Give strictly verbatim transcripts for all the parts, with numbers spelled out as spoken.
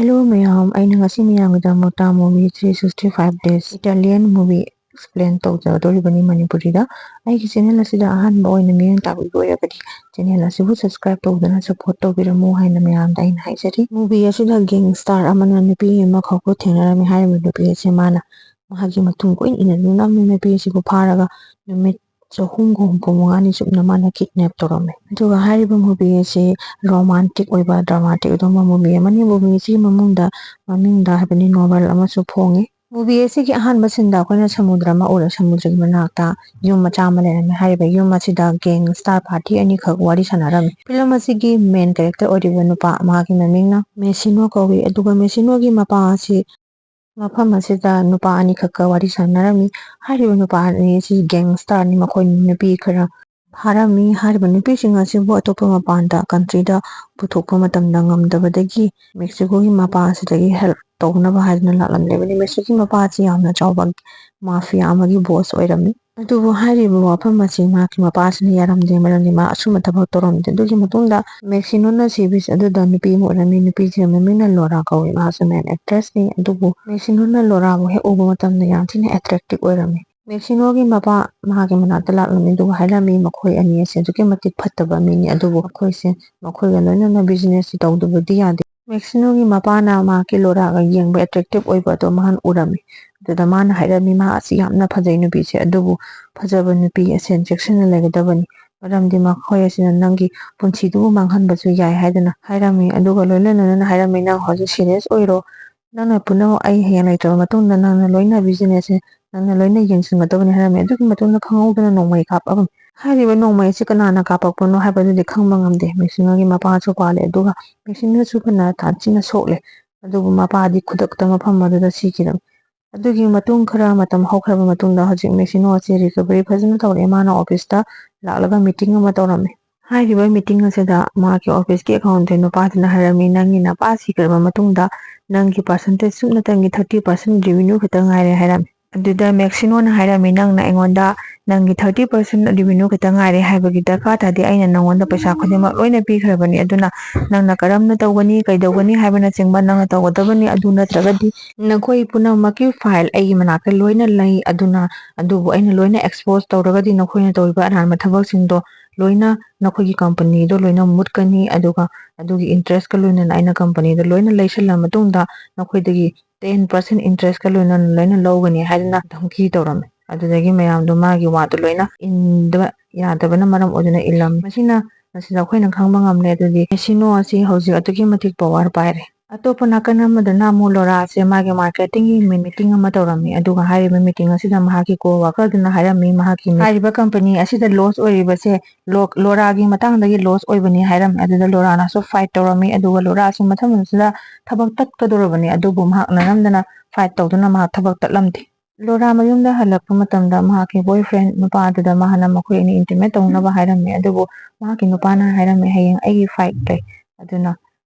Hello ꯃꯌꯥꯝ, ꯑꯩꯅ ꯉꯁꯤ ꯃꯌꯥꯝꯒꯤꯗꯃꯛꯇ movie three sixty five days Italian movie explain ꯇꯧꯖꯗꯣꯔꯤꯕꯅꯤ ꯃꯅꯤꯄꯨꯔꯤꯗ꯫ ꯑꯩꯒꯤ channel ꯑꯁꯤꯗ ꯑꯍꯥꯟꯕ ꯑꯣꯏꯅ ꯃꯤꯠꯌꯦꯡ ꯇꯥꯕꯤꯕ ꯑꯣꯏꯔꯒꯗꯤ channel ꯑꯁꯤꯕꯨ subscribe ꯇꯧꯗꯨꯅ support ꯇꯧꯕꯤꯔꯝꯃꯨ ꯍꯥꯏꯅ ꯃꯌꯥꯝꯗ ꯑꯩꯅ ꯍꯥꯏꯖꯔꯤ꯫ Movie ꯑꯁꯤꯗ gangster ꯑꯃꯅ ꯅꯨꯄꯤ ꯑꯃꯈꯛꯄꯨ ꯊꯦꯡꯅꯔꯝꯃꯤ꯫ ꯍꯥꯏꯔꯤꯕ ꯅꯨꯄꯤ ꯑꯁꯤ ꯃꯥꯅ ꯃꯍꯥꯛꯀꯤ ꯃꯇꯨꯡ ꯀꯣꯏꯅ ꯏꯟꯅꯗꯨꯅ ꯅꯨꯄꯤ ꯑꯁꯤꯕꯨ ꯐꯥꯔꯒ ꯅꯨꯃꯤꯠ ꯆꯍꯨꯝꯒ ꯍꯨꯝꯐꯨ ꯃꯉꯥꯅꯤ ꯆꯨꯞꯅ ꯃꯥꯅ kidnap ꯇꯧꯔꯝꯃꯤ꯫ ꯑꯗꯨꯒ ꯍꯥꯏꯔꯤꯕ movie ꯑꯁꯤ romantic ꯑꯣꯏꯕ dramatic ꯑꯗꯨꯒꯨꯝꯕ movie ꯑꯃꯅꯤ꯫ Movie ꯑꯁꯤꯒꯤ ꯃꯃꯨꯡꯗ ꯃꯃꯤꯡꯗ ꯍꯥꯏꯕꯗꯤ novel ꯑꯃꯁꯨ ꯐꯣꯡꯉꯤ꯫ Movie ꯑꯁꯤꯒꯤ ꯑꯍꯥꯟꯕ scene ꯗ ꯑꯩꯈꯣꯏꯅ ꯁꯃꯨꯗ꯭ꯔ ꯑꯃ ꯎꯔꯦ꯫ ꯁꯃꯨꯗ꯭ꯔꯒꯤ ꯃꯅꯥꯛꯇ ꯌꯨꯝ ꯃꯆꯥ ꯑꯃ ꯂꯩꯔꯝꯃꯤ꯫ ꯍꯥꯏꯔꯤꯕ ꯌꯨꯝ ꯑꯁꯤꯗ gangster party ꯑꯅꯤꯈꯛ ꯋꯥꯔꯤ ꯁꯥꯟꯅꯔꯝꯃꯤ꯫ Film ꯑꯁꯤꯒꯤ main character ꯑꯣꯏꯔꯤꯕ ꯅꯨꯄꯥ, ꯃꯍꯥꯛꯀꯤ ꯃꯃꯤꯡꯅ ꯃꯦꯁꯤꯅꯣ ꯀꯧꯏ꯫ ꯑꯗꯨꯒ ꯃꯦꯁꯤꯅꯣꯒꯤ ꯃꯄꯥ ꯑꯁꯤ ꯃꯐꯝ ꯑꯁꯤꯗ ꯅꯨꯄꯥ ꯑꯅꯤꯈꯛꯀ ꯋꯥꯔꯤ ꯁꯥꯟꯅꯔꯝꯃꯤ꯫ ꯍꯥꯏꯔꯤꯕ ꯅꯨꯄꯥ ꯑꯅꯤ ꯑꯁꯤ gangster ꯅꯤ꯫ ꯃꯈꯣꯏ ꯅꯨꯄꯤ ꯈꯔ ꯐꯥꯔꯝꯃꯤ꯫ ꯍꯥꯏꯔꯤꯕ ꯅꯨꯄꯤꯁꯤꯡ ꯑꯁꯤꯕꯨ ꯑꯇꯣꯞꯄ ꯃꯄꯥꯟꯗ country ꯗ ꯄꯨꯊꯣꯛꯄ ꯃꯇꯝꯗ ꯉꯝꯗꯕꯗꯒꯤ ꯃꯦꯛꯁꯤꯀꯣꯒꯤ ꯃꯄꯥ ꯑꯁꯤꯗꯒꯤ help ꯇꯧꯅꯕ ꯍꯥꯏꯗꯨꯅ ꯂꯥꯛꯂꯝꯂꯤꯕꯅꯤ꯫ ꯃꯦꯛꯁꯤꯀꯣꯒꯤ ꯃꯄꯥ ꯑꯁꯤ ꯌꯥꯝꯅ ꯆꯥꯎꯕ mafia ꯑꯃꯒꯤ boss ꯑꯣꯏꯔꯝꯃꯤ꯫ ꯑꯗꯨꯕꯨ ꯍꯥꯏꯔꯤꯕ ꯋꯥꯐꯝ ꯑꯁꯤ ꯃꯍꯥꯛꯀꯤ ꯃꯄꯥ ꯑꯁꯤꯅ ꯌꯥꯔꯝꯗꯦ, ꯃꯔꯝꯗꯤ ꯃꯥ ꯑꯆꯨꯝꯕ ꯊꯕꯛ ꯇꯧꯔꯝꯗꯦ꯫ ꯑꯗꯨꯒꯤ ꯃꯇꯨꯡꯗ ꯃꯦꯛꯁꯤꯅꯣꯅ sea beach ꯑꯗꯨꯗ ꯅꯨꯄꯤ ꯑꯃ ꯎꯔꯝꯃꯤ꯫ ꯅꯨꯄꯤꯁꯤꯒꯤ ꯃꯃꯤꯡꯅ ꯂꯣꯔꯥ ꯀꯧꯏ꯫ ꯃꯍꯥꯛꯁꯨ main actress ꯅꯤ꯫ ꯑꯗꯨꯕꯨ ꯃꯦꯛꯁꯤꯅꯣꯅ ꯂꯣꯔꯥꯕꯨ ꯍꯦꯛ ꯎꯕ ꯃꯇꯝꯗ ꯌꯥꯝ ꯊꯤꯅ attractive ꯑꯣꯏꯔꯝꯃꯤ꯫ ꯃꯦꯛꯁꯤꯅꯣꯒꯤ ꯃꯄꯥ ꯃꯍꯥꯛꯀꯤ ꯃꯅꯥꯛꯇ ꯂꯥꯛꯂꯝꯃꯤ, ꯑꯗꯨꯒ ꯍꯥꯏꯔꯝꯃꯤ, ꯃꯈꯣꯏ ꯑꯅꯤ ꯑꯁꯤ ꯑꯗꯨꯛꯀꯤ ꯃꯇꯤꯛ ꯐꯠꯇꯕ ꯃꯤꯅꯤ, ꯑꯗꯨꯕꯨ ꯃꯈꯣꯏꯁꯦ ꯃꯈꯣꯏꯒ ꯂꯣꯏꯅꯅ business ꯁꯤ ꯇꯧꯗꯕꯗꯤ ꯌꯥꯗꯦ꯫ ꯃꯦꯛꯁꯤꯅꯣꯒꯤ ꯃꯄꯥꯅ ꯃꯍꯥꯛꯀꯤ ꯂꯣꯔꯥꯒ ꯌꯦꯡꯕ attractive ꯑꯣꯏꯕ ꯑꯗꯣ ꯃꯍꯥꯛꯅ ꯎꯔꯝꯃꯤ꯫ ꯑꯗꯨꯗ ꯃꯥꯅ ꯍꯥꯏꯔꯝꯃꯤ, ꯃꯍꯥꯛ ꯑꯁꯤ ꯌꯥꯝꯅ ꯐꯖꯩ ꯅꯨꯄꯤꯁꯦ, ꯑꯗꯨꯕꯨ ꯐꯖꯕ ꯅꯨꯄꯤ ꯑꯁꯦ ꯆꯦꯛꯁꯤꯟꯅ ꯂꯩꯒꯗꯕꯅꯤ, ꯃꯔꯝꯗꯤ ꯃꯈꯣꯏ ꯑꯁꯤꯅ ꯅꯪꯒꯤ ꯄꯨꯟꯁꯤꯗꯨꯕꯨ ꯃꯥꯡꯍꯟꯕꯁꯨ ꯌꯥꯏ ꯍꯥꯏꯗꯨꯅ ꯍꯥꯏꯔꯝꯃꯤ꯫ ꯑꯗꯨꯒ ꯂꯣꯏꯅ ꯂꯣꯏꯅꯅ ꯍꯥꯏꯔꯝꯃꯤ, ꯅꯪ ꯍꯧꯖꯤꯛ serious ꯑꯣꯏꯔꯣ, ꯅꯪꯅ ꯄꯨꯝꯅꯃꯛ ꯑꯩ ꯍꯌꯦꯡ ꯂꯩꯇ꯭ꯔꯕ ꯃꯇꯨꯡꯗ ꯅꯪꯅ ꯂꯣꯏꯅ business ꯁꯦ ꯅꯪꯅ ꯂꯣꯏꯅ ꯌꯦꯡꯁꯤꯟꯒꯗꯕꯅꯤ ꯍꯥꯏꯔꯝꯃꯤ꯫ ꯑꯗꯨꯒꯤ ꯃꯇꯨꯡꯗ ꯈꯪꯍꯧꯗꯅ ꯅꯣꯡꯃꯩ ꯀꯥꯞꯂꯝꯃꯤ꯫ ꯍꯥꯏꯔꯤꯕ ꯅꯣꯡꯃꯩ ꯑꯁꯤ ꯀꯅꯥꯅ ꯀꯥꯞꯄꯛꯄꯅꯣ ꯍꯥꯏꯕꯗꯨꯗꯤ ꯈꯪꯕ ꯉꯝꯗꯦ꯫ ꯃꯦꯛꯁꯤꯅꯣꯒꯤ ꯃꯄꯥꯁꯨ ꯄꯥꯜꯂꯦ, ꯑꯗꯨꯒ ꯃꯦꯛꯁꯤꯅꯣꯁꯨ ꯐꯅ ꯊꯥ-, ꯊꯤꯅ ꯁꯣꯛꯂꯦ꯫ ꯑꯗꯨꯕꯨ ꯃꯄꯥꯗꯤ ꯈꯨꯗꯛꯇ ꯃꯐꯝ ꯑꯗꯨꯗ ꯁꯤꯈꯤꯔꯝꯃꯤ꯫ ꯑꯗꯨꯒꯤ ꯃꯇꯨꯡ ꯈꯔ ꯃꯇꯝ ꯍꯧꯈ꯭ꯔꯕ ꯃꯇꯨꯡꯗ ꯍꯧꯖꯤꯛ ꯃꯦꯛꯁꯤꯅꯣ ꯑꯁꯤ recovery ꯐꯖꯅ ꯇꯧꯔꯛꯑꯦ꯫ ꯃꯥꯅ office ꯇ ꯂꯥꯛꯂꯒ meeting ꯑꯃ ꯇꯧꯔꯝꯃꯤ꯫ ꯍꯥꯏꯔꯤꯕ meeting ꯑꯁꯤꯗ ꯃꯍꯥꯛꯀꯤ office ꯀꯤ accountant ꯅꯨꯄꯥꯗꯨꯅ ꯍꯥꯏꯔꯝꯃꯤ, "ꯅꯪꯒꯤ ꯅꯄꯥ ꯁꯤꯈ꯭ꯔꯕ ꯃꯇꯨꯡꯗ ꯅꯪꯒꯤ percentage ꯁꯨꯞꯅꯇꯪꯒꯤ thirty percent revenue ꯈꯛꯇ ꯉꯥꯏꯔꯦ" ꯍꯥꯏꯔꯝꯃꯤ꯫ ꯑꯗꯨꯗ ꯃꯦꯛꯁꯤꯅꯣꯅ ꯍꯥꯏꯔꯝꯃꯤ, "ꯅꯪꯅ ꯑꯩꯉꯣꯟꯗ ꯅꯪꯒꯤ thirty percent revenue ꯈꯛꯇ ꯉꯥꯏꯔꯦ ꯍꯥꯏꯕꯒꯤ ꯗꯔꯀꯥꯔ ꯇꯥꯗꯦ, ꯑꯩꯅ ꯅꯪꯉꯣꯟꯗ ꯄꯩꯁꯥ ꯈꯨꯗꯤꯡꯃꯛ ꯂꯣꯏꯅ ꯄꯤꯈ꯭ꯔꯕꯅꯤ, ꯑꯗꯨꯅ ꯅꯪꯅ ꯀꯔꯝꯅ ꯇꯧꯒꯅꯤ, ꯀꯩꯗꯧꯒꯅꯤ ꯍꯥꯏꯕꯅꯆꯤꯡꯕ ꯅꯪꯅ ꯇꯧꯒꯗꯕꯅꯤ, ꯑꯗꯨ ꯅꯠꯇ꯭ꯔꯒꯗꯤ ꯅꯈꯣꯏ ꯄꯨꯝꯅꯃꯛꯀꯤ ꯐꯥꯏꯜ ꯑꯩꯒꯤ ꯃꯅꯥꯛꯇ ꯂꯣꯏꯅ ꯂꯩ, ꯑꯗꯨꯅ ꯑꯗꯨꯕꯨ ꯑꯩꯅ ꯂꯣꯏꯅ ꯑꯦꯛꯁꯄꯣꯖ ꯇꯧꯔꯒꯗꯤ ꯅꯈꯣꯏꯅ ꯇꯧꯔꯤꯕ ꯑꯔꯥꯟꯕ ꯊꯕꯛꯁꯤꯡꯗꯣ ꯂꯣꯏꯅ ꯅꯈꯣꯏꯒꯤ ꯀꯝꯄꯅꯤꯗꯣ ꯂꯣꯏꯅ ꯃꯨꯠꯀꯅꯤ, ꯑꯗꯨꯒ ꯑꯗꯨꯒꯤ ꯏꯟꯇꯔꯦꯁꯀ ꯂꯣꯏꯅꯅ ꯑꯩꯅ ꯀꯝꯄꯅꯤꯗꯣ ꯂꯣꯏꯅ ꯂꯩꯁꯤꯜꯂ ꯃꯇꯨꯡꯗ ꯅꯈꯣꯏꯗꯒꯤ ten percent interestꯀ ꯂꯣꯏꯅꯅ ꯂꯣꯏꯅ ꯂꯧꯒꯅꯤ" ꯍꯥꯏꯗꯨꯅ ꯙꯝꯀꯤ ꯇꯧꯔꯝꯃꯤ꯫ ꯑꯗꯨꯗꯒꯤ ꯃꯌꯥꯝꯗꯣ ꯃꯥꯒꯤ ꯋꯥꯗꯨ ꯂꯣꯏꯅ ꯏꯟꯕ ꯌꯥꯗꯕꯅ ꯃꯔꯝ ꯑꯣꯏꯗꯨꯅ ꯏꯜꯂꯝꯃꯤ꯫ ꯃꯁꯤꯅ, ꯃꯁꯤꯗ ꯑꯩꯈꯣꯏꯅ ꯈꯪꯕ ꯉꯝꯂꯦ꯫ ꯑꯗꯨꯗꯤ ꯃꯦꯁꯤꯅꯣ ꯑꯁꯤ ꯍꯧꯖꯤꯛ ꯑꯗꯨꯛꯀꯤ ꯃꯇꯤꯛ ꯄꯋꯥꯔ ꯄꯥꯏꯔꯦ꯫ ꯑꯇꯣꯞꯄ ꯅꯥꯀꯟ ꯑꯃꯗꯅ ꯑꯃꯨꯛ ꯂꯣꯔꯥꯁꯦ ꯃꯥꯒꯤ ꯃꯥꯔꯀꯦꯇꯤꯡꯒꯤ ꯃꯤꯇꯤꯡ ꯑꯃ ꯇꯧꯔꯝꯃꯤ꯫ ꯑꯗꯨꯒ ꯍꯥꯏꯔꯤꯕ ꯃꯤꯇꯤꯡ ꯑꯁꯤꯗ ꯃꯍꯥꯛꯀꯤ ꯀꯣ ꯋꯥꯀꯔꯗꯨꯅ ꯍꯥꯏꯔꯝꯃꯤ, ꯃꯍꯥꯛꯀꯤ ꯍꯥꯏꯔꯤꯕ ꯀꯝꯄꯅꯤ ꯑꯁꯤꯗ ꯂꯣꯁ ꯑꯣꯏꯔꯤꯕꯁꯦ ꯂꯣ-, ꯂꯣꯔꯥꯒꯤ ꯃꯇꯥꯡꯗꯒꯤ ꯂꯣꯁ ꯑꯣꯏꯕꯅꯤ ꯍꯥꯏꯔꯝꯃꯤ꯫ ꯑꯗꯨꯗ ꯂꯣꯔꯥꯅꯁꯨ ꯐꯥꯏꯠ ꯇꯧꯔꯝꯃꯤ꯫ ꯑꯗꯨꯒ ꯂꯣꯔꯥꯁꯨ ꯃꯊꯪ ꯃꯊꯪꯁꯤꯗ ꯊꯕꯛ ꯇꯠꯀꯗꯧꯔꯕꯅꯤ꯫ ꯑꯗꯨꯕꯨ ꯃꯍꯥꯛꯅ ꯅꯝꯗꯅ ꯐꯥꯏꯠ ꯇꯧꯗꯨꯅ ꯃꯍꯥꯛ ꯊꯕꯛ ꯇꯠꯂꯝꯗꯦ꯫ ꯂꯣꯔꯥ ꯃꯌꯨꯝꯗ ꯍꯜꯂꯛꯄ ꯃꯇꯝꯗ ꯃꯍꯥꯛꯀꯤ ꯕꯣꯏ ꯐ꯭ꯔꯦꯟ ꯅꯨꯄꯥ ꯑꯗꯨꯗ ꯃꯍꯥꯛꯅ ꯃꯈꯣꯏ ꯑꯅꯤ ꯏꯟꯇꯤꯃꯦꯠ ꯇꯧꯅꯕ ꯍꯥꯏꯔꯝꯃꯤ꯫ ꯑꯗꯨꯕꯨ ꯃꯍꯥꯛꯀꯤ ꯅꯨꯄꯥꯅ ꯍꯥꯏꯔꯝꯃꯤ, "ꯍꯌꯦꯡ ꯑꯩꯒꯤ ꯐ꯭ꯂꯥꯏꯠ ꯂꯩ, ꯑꯗꯨꯅ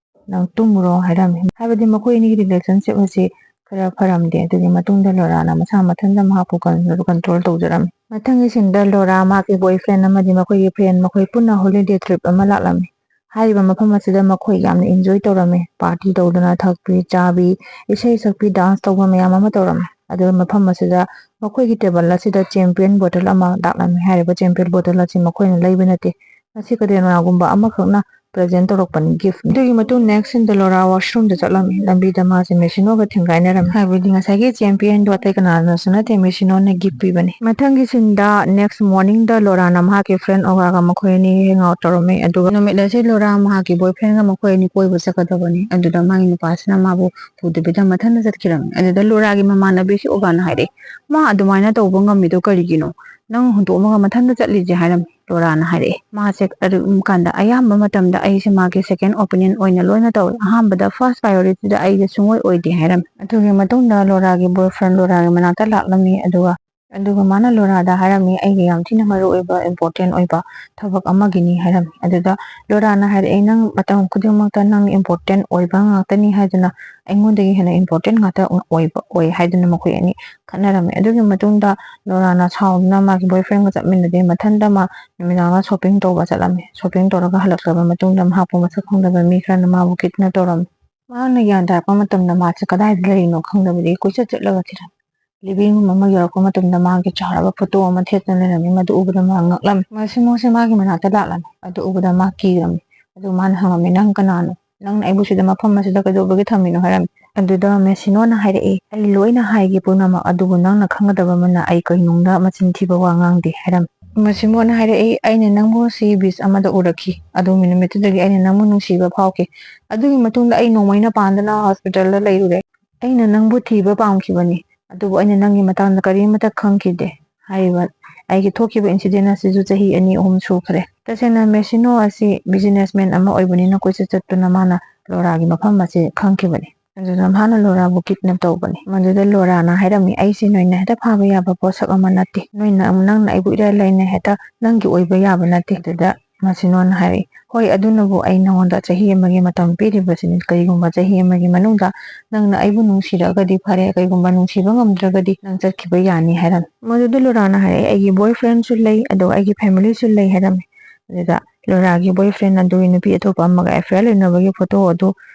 ꯅꯪ ꯇꯨꯝꯃꯨꯔꯣ" ꯍꯥꯏꯔꯝꯃꯤ꯫ ꯍꯥꯏꯕꯗꯤ ꯃꯈꯣꯏ ꯑꯅꯤꯒꯤ ꯔꯤꯂꯦꯁꯟꯁꯤꯞ ꯑꯁꯤ ꯈꯔ ꯐꯔꯝꯗꯦ꯫ ꯑꯗꯨꯒꯤ ꯃꯇꯨꯡꯗ ꯂꯣꯔꯥꯅ ꯃꯁꯥ ꯃꯊꯟꯇ ꯃꯍꯥꯛꯄꯨ ꯀꯟ-, ꯀꯟꯇ꯭ꯔꯣꯜ ꯇꯧꯖꯔꯝꯃꯤ꯫ ꯃꯊꯪꯒꯤ ꯁꯤꯟꯗ ꯂꯣꯔꯥ ꯃꯍꯥꯛꯀꯤ ꯕꯣꯏ ꯐ꯭ꯔꯦꯟ ꯑꯃꯗꯤ ꯃꯈꯣꯏꯒꯤ ꯐ꯭ꯔꯦꯟ ꯃꯈꯣꯏ ꯄꯨꯟꯅ ꯍꯣꯂꯤꯗꯦ ꯇ꯭ꯔꯤꯞ ꯑꯃ ꯂꯥꯛꯂꯝꯃꯤ꯫ ꯍꯥꯏꯔꯤꯕ ꯃꯐꯝ ꯑꯁꯤꯗ ꯃꯈꯣꯏ ꯌꯥꯝꯅ ꯏꯟꯖꯣꯏ ꯇꯧꯔꯝꯃꯤ꯫ ꯄꯥꯔꯇꯤ ꯇꯧꯗꯨꯅ, ꯊꯛꯄꯤ ꯆꯥꯕꯤ, ꯏꯁꯩ ꯁꯛꯄꯤ, ꯗꯥꯟꯁ ꯇꯧꯕ ꯃꯌꯥꯝ ꯑꯃ ꯇꯧꯔꯝꯃꯤ꯫ ꯑꯗꯨꯒ ꯃꯐꯝ ꯑꯁꯤꯗ ꯃꯈꯣꯏꯒꯤ ꯇꯦꯕꯜ ꯑꯁꯤꯗ ꯆꯦꯝꯄꯤꯌꯟ ꯕꯣꯇꯜ ꯑꯃ ꯂꯥꯛꯂꯝꯃꯤ꯫ ꯍꯥꯏꯔꯤꯕ ꯆꯦꯝꯄꯤꯌꯟ ꯕꯣꯇꯜ ꯑꯁꯤ ꯃꯈꯣꯏꯅ ꯂꯩꯕ ꯅꯠꯇꯦ, ꯃꯁꯤ ꯀꯅꯥꯒꯨꯝꯕ ꯑꯃꯈꯛꯅ ꯄ꯭ꯔꯖꯦꯟ ꯇꯧꯔꯛꯄꯅꯤ, ꯒꯤꯐ꯫ ꯑꯗꯨꯒꯤ ꯃꯇꯨꯡ ꯅꯦꯛꯁ ꯁꯤꯟꯗ ꯂꯣꯔꯥ ꯋꯥꯁꯔꯨꯝꯗ ꯆꯠꯂꯝꯃꯤ꯫ ꯂꯝꯕꯤꯗ ꯃꯥꯁꯦ ꯃꯦꯁꯤꯅꯣꯒ ꯊꯦꯡꯒꯥꯏꯅꯔꯝꯃꯤ꯫ ꯍꯥꯏꯕꯗꯤ ꯉꯁꯥꯏꯒꯤ ꯆꯦꯝꯄꯤꯌꯟꯗꯣ ꯑꯇꯩ ꯀꯅꯥꯅꯁꯨ ꯅꯠꯇꯦ, ꯃꯦꯁꯤꯅꯣꯅ ꯒꯤꯐ ꯄꯤꯕꯅꯤ꯫ ꯃꯊꯪꯒꯤ ꯁꯤꯟꯗ ꯅꯦꯛꯁ ꯃꯣꯔꯅꯤꯡꯗ ꯂꯣꯔꯥꯅ ꯃꯍꯥꯛꯀꯤ ꯐ꯭ꯔꯦꯟ ꯑꯣꯒꯥꯒ ꯃꯈꯣꯏ ꯑꯅꯤ ꯍꯦꯡ ꯑꯥꯎꯠ ꯇꯧꯔꯝꯃꯤ꯫ ꯑꯗꯨꯒ ꯅꯨꯃꯤꯠ ꯑꯁꯤ ꯂꯣꯔꯥ ꯃꯍꯥꯛꯀꯤ ꯕꯣꯏ ꯐ꯭ꯔꯦꯟꯒ ꯃꯈꯣꯏ ꯑꯅꯤ ꯀꯣꯏꯕ ꯆꯠꯀꯗꯕꯅꯤ꯫ ꯑꯗꯨꯗ ꯃꯥꯒꯤ ꯅꯨꯄꯥꯁꯤꯅ ꯃꯥꯕꯨ ꯄꯨꯗꯕꯤꯗ ꯃꯊꯟꯇ ꯆꯠꯈꯤꯔꯝꯃꯤ꯫ ꯑꯗꯨꯗ ꯂꯣꯔꯥꯒꯤ ꯃꯃꯥꯟꯅꯕꯤꯁꯤ ꯑꯣꯒꯥꯅ ꯍꯥꯏꯔꯛꯑꯦ, "ꯃꯥ ꯑꯗꯨꯃꯥꯏꯅ ꯇꯧꯕ ꯉꯝꯃꯤꯗꯣ ꯀꯔꯤꯒꯤꯅꯣ? ꯅꯪ ꯍꯨꯟꯗꯣꯛꯑꯝꯃꯒ ꯃꯊꯟꯇ ꯆꯠꯂꯤꯁꯦ?" ꯍꯥꯏꯔꯝꯃꯤ꯫ ꯂꯣꯔꯥꯅ ꯍꯥꯏꯔꯛꯑꯦ, "ꯃꯥꯁꯦ ꯑꯗꯨꯝ ꯀꯥꯟꯗ ꯑꯌꯥꯝꯕ ꯃꯇꯝꯗ ꯑꯩꯁꯦ ꯃꯥꯒꯤ ꯁꯦꯀꯦꯟ ꯑꯣꯄꯤꯅꯤꯌꯟ ꯑꯣꯏꯅ ꯂꯣꯏꯅ ꯇꯧꯋꯦ꯫ ꯑꯍꯥꯟꯕꯗ ꯐꯥꯔꯁ ꯄ꯭ꯔꯥꯏꯌꯣꯔꯤꯇꯤꯗ ꯑꯩꯁꯦ ꯁꯨꯡꯑꯣꯏ ꯑꯣꯏꯗꯦ" ꯍꯥꯏꯔꯝꯃꯤ꯫ ꯑꯗꯨꯒꯤ ꯃꯇꯨꯡꯗ ꯂꯣꯔꯥꯒꯤ ꯕꯣꯏ ꯐ꯭ꯔꯦꯟ ꯂꯣꯔꯥꯒꯤ ꯃꯅꯥꯛꯇ ꯂꯥꯛꯂꯝꯃꯤ꯫ ꯑꯗꯨꯒ ꯑꯗꯨꯒ ꯃꯥꯅ ꯂꯣꯔꯥꯗ ꯍꯥꯏꯔꯝꯃꯤ, "ꯑꯩꯒꯤ ꯌꯥꯝ ꯊꯤꯅ ꯃꯔꯨ ꯑꯣꯏꯕ, important ꯑꯣꯏꯕ ꯊꯕꯛ ꯑꯃꯒꯤꯅꯤ" ꯍꯥꯏꯔꯝꯃꯤ꯫ ꯑꯗꯨꯗ ꯂꯣꯔꯥꯅ ꯍꯥꯏꯔꯛꯑꯦ, "ꯅꯪ ꯃꯇꯝ ꯈꯨꯗꯤꯡꯃꯛꯇ ꯅꯪ important ꯑꯣꯏꯕ ꯉꯥꯛꯇꯅꯤ ꯍꯥꯏꯗꯨꯅ, ꯑꯩꯉꯣꯟꯗꯒꯤ ꯍꯦꯟꯅ important ꯉꯥꯛꯇ ꯑꯣꯏꯕ ꯑꯣꯏ" ꯍꯥꯏꯗꯨꯅ ꯃꯈꯣꯏ ꯑꯅꯤ ꯈꯠꯅꯔꯝꯃꯤ꯫ ꯑꯗꯨꯒꯤ ꯃꯇꯨꯡꯗ ꯂꯣꯔꯥꯅ ꯁꯥꯎꯗꯨꯅ ꯃꯥꯒꯤ boyfriendꯒ ꯆꯠꯃꯤꯟꯅꯗꯦ, ꯃꯊꯟꯇ ꯃꯥ ꯅꯨꯃꯤꯗꯥꯡꯗ shopping ꯇꯧꯕ ꯆꯠꯂꯝꯃꯤ꯫ Shopping ꯇꯧꯔꯒ ꯍꯜꯂꯛꯂꯕ ꯃꯇꯨꯡꯗ ꯃꯍꯥꯛꯄꯨ ꯃꯁꯛ ꯈꯪꯗꯕ ꯃꯤ ꯈꯔꯅ ꯃꯥꯕꯨ kidnap ꯇꯧꯔꯝꯃꯤ꯫ ꯃꯍꯥꯛꯅ ꯒ꯭ꯌꯥꯟ ꯇꯥꯔꯛꯄ ꯃꯇꯝꯗ ꯃꯥꯁꯦ ꯀꯗꯥꯏꯗ ꯂꯩꯔꯤꯅꯣ ꯈꯪꯗꯕꯗꯒꯤ ꯀꯣꯏꯆꯠ ꯆꯠꯂꯒ ꯊꯤꯔꯝꯃꯤ꯫ Living room ꯑꯃ ꯌꯧꯔꯛꯄ ꯃꯇꯝꯗ ꯃꯥꯒꯤ ꯆꯥꯎꯔꯕ photo ꯑꯃ ꯊꯦꯠꯇꯨꯅ ꯂꯩꯔꯝꯃꯤ꯫ ꯃꯗꯨ ꯎꯕꯗ ꯃꯥ ꯉꯛꯂꯝꯃꯤ꯫ ꯃꯁꯤꯃꯣꯁꯦ ꯃꯥꯒꯤ ꯃꯅꯥꯛꯇ ꯂꯥꯛꯂꯝꯃꯤ꯫ ꯑꯗꯨ ꯎꯕꯗ ꯃꯥ ꯀꯤꯔꯝꯃꯤ꯫ ꯑꯗꯨ ꯃꯥꯅ ꯍꯪꯉꯝꯃꯤ, "ꯅꯪ ꯀꯅꯥꯅꯣ? ꯅꯪꯅ ꯑꯩꯕꯨ ꯁꯤꯗ ꯃꯐꯝ ꯑꯁꯤꯗ ꯀꯩꯗꯧꯕꯒꯤ ꯊꯝꯃꯤꯅꯣ?" ꯍꯥꯏꯔꯝꯃꯤ꯫ ꯑꯗꯨꯗ ꯃꯦꯁꯤꯅꯣꯅ ꯍꯥꯏꯔꯛꯏ, "ꯑꯩ ꯂꯣꯏꯅ ꯍꯥꯏꯒꯦ ꯄꯨꯝꯅꯃꯛ, ꯑꯗꯨꯕꯨ ꯅꯪꯅ ꯈꯪꯒꯗꯕ ꯑꯃꯅ, ꯑꯩ ꯀꯩꯅꯨꯡꯗ ꯃꯆꯤꯟ ꯊꯤꯕ ꯋꯥ ꯉꯥꯡꯗꯦ" ꯍꯥꯏꯔꯝꯃꯤ꯫ ꯃꯦꯁꯤꯅꯣꯅ ꯍꯥꯏꯔꯛꯏ, "ꯑꯩꯅ ꯅꯪꯕꯨ ꯁꯤ beach ꯑꯃꯗ ꯎꯔꯛꯈꯤ꯫ ꯑꯗꯨꯒꯤ ꯅꯨꯃꯤꯠꯇꯨꯗꯒꯤ ꯑꯩꯅ ꯅꯪꯕꯨ ꯅꯨꯡꯁꯤꯕ ꯐꯥꯎꯈꯤ꯫ ꯑꯗꯨꯒꯤ ꯃꯇꯨꯡꯗ ꯑꯩ ꯅꯣꯡꯃꯩꯅ ꯄꯥꯟꯗꯨꯅ hospitalꯗ ꯂꯩꯔꯨꯔꯦ꯫ ꯑꯩꯅ ꯅꯪꯕꯨ ꯊꯤꯕ ꯄꯥꯝꯈꯤꯕꯅꯤ, ꯑꯗꯨꯕꯨ ꯑꯩꯅ ꯅꯪꯒꯤ ꯃꯇꯥꯡꯗ ꯀꯔꯤꯃꯠꯇ ꯈꯪꯈꯤꯗꯦ꯫ ꯍꯥꯏꯔꯤꯕ ꯑꯩꯒꯤ ꯊꯣꯛꯈꯤꯕ incident ꯑꯁꯤꯁꯨ ꯆꯍꯤ ꯑꯅꯤ ꯑꯍꯨꯝ ꯁꯨꯈ꯭ꯔꯦ꯫ ꯇꯁꯦꯡꯅ ꯃꯦꯁꯤꯅꯣ ꯑꯁꯤ businessman ꯑꯃ ꯑꯣꯏꯕꯅꯤꯅ ꯀꯣꯏꯆꯠ ꯆꯠꯇꯨꯅ ꯃꯥꯅ ꯂꯣꯔꯥꯒꯤ ꯃꯐꯝ ꯑꯁꯤ ꯈꯪꯈꯤꯕꯅꯤ꯫ ꯑꯗꯨꯗ ꯃꯥꯅ ꯂꯣꯔꯥꯕꯨ kidnap ꯇꯧꯕꯅꯤ꯫ ꯃꯗꯨꯗ ꯂꯣꯔꯥꯅ ꯍꯥꯏꯔꯝꯃꯤ, "ꯑꯩꯁꯤ ꯅꯣꯏꯅ ꯍꯦꯛꯇ ꯐꯥꯕ ꯌꯥꯕ ꯄꯣꯠꯁꯛ ꯑꯃ ꯅꯠꯇꯦ꯫ ꯅꯣꯏꯅ, ꯅꯪꯅ ꯑꯩꯕꯨ ꯏꯔꯥꯏ ꯂꯥꯏꯅ ꯍꯦꯛꯇ ꯅꯪꯒꯤ ꯑꯣꯏꯕ ꯌꯥꯕ ꯅꯠꯇꯦ"꯫ ꯑꯗꯨꯗ ꯃꯦꯁꯤꯅꯣꯅ ꯍꯥꯏꯔꯛꯏ, "ꯍꯣꯏ, ꯑꯗꯨꯅꯕꯨ ꯑꯩ ꯅꯉꯣꯟꯗ ꯆꯍꯤ ꯑꯃꯒꯤ ꯃꯇꯝ ꯄꯤꯔꯤꯕꯁꯤꯅꯤ꯫ ꯀꯔꯤꯒꯨꯝꯕ ꯆꯍꯤ ꯑꯃꯒꯤ ꯃꯅꯨꯡꯗ ꯅꯪꯅ ꯑꯩꯕꯨ ꯅꯨꯡꯁꯤꯔꯒꯗꯤ ꯐꯔꯦ, ꯀꯔꯤꯒꯨꯝꯕ ꯅꯨꯡꯁꯤꯕ ꯉꯝꯗ꯭ꯔꯒꯗꯤ ꯅꯪ ꯆꯠꯈꯤꯕ ꯌꯥꯅꯤ" ꯍꯥꯏꯔꯝꯃꯤ꯫ ꯃꯗꯨꯗ ꯂꯣꯔꯥꯅ ꯍꯥꯏꯔꯛꯑꯦ, "ꯑꯩꯒꯤ boyfriendꯁꯨ ꯂꯩ, ꯑꯗꯨꯒ ꯑꯩꯒꯤ familyꯁꯨ ꯂꯩ" ꯍꯥꯏꯔꯝꯃꯤ꯫ ꯑꯗꯨꯗ ꯂꯣꯔꯥꯒꯤ boyfriend ꯑꯗꯨꯒꯤ ꯅꯨꯄꯤ ꯑꯇꯣꯞꯄ ꯑꯃꯒ affair ꯂꯩꯅꯕꯒꯤ photo ꯑꯗꯨ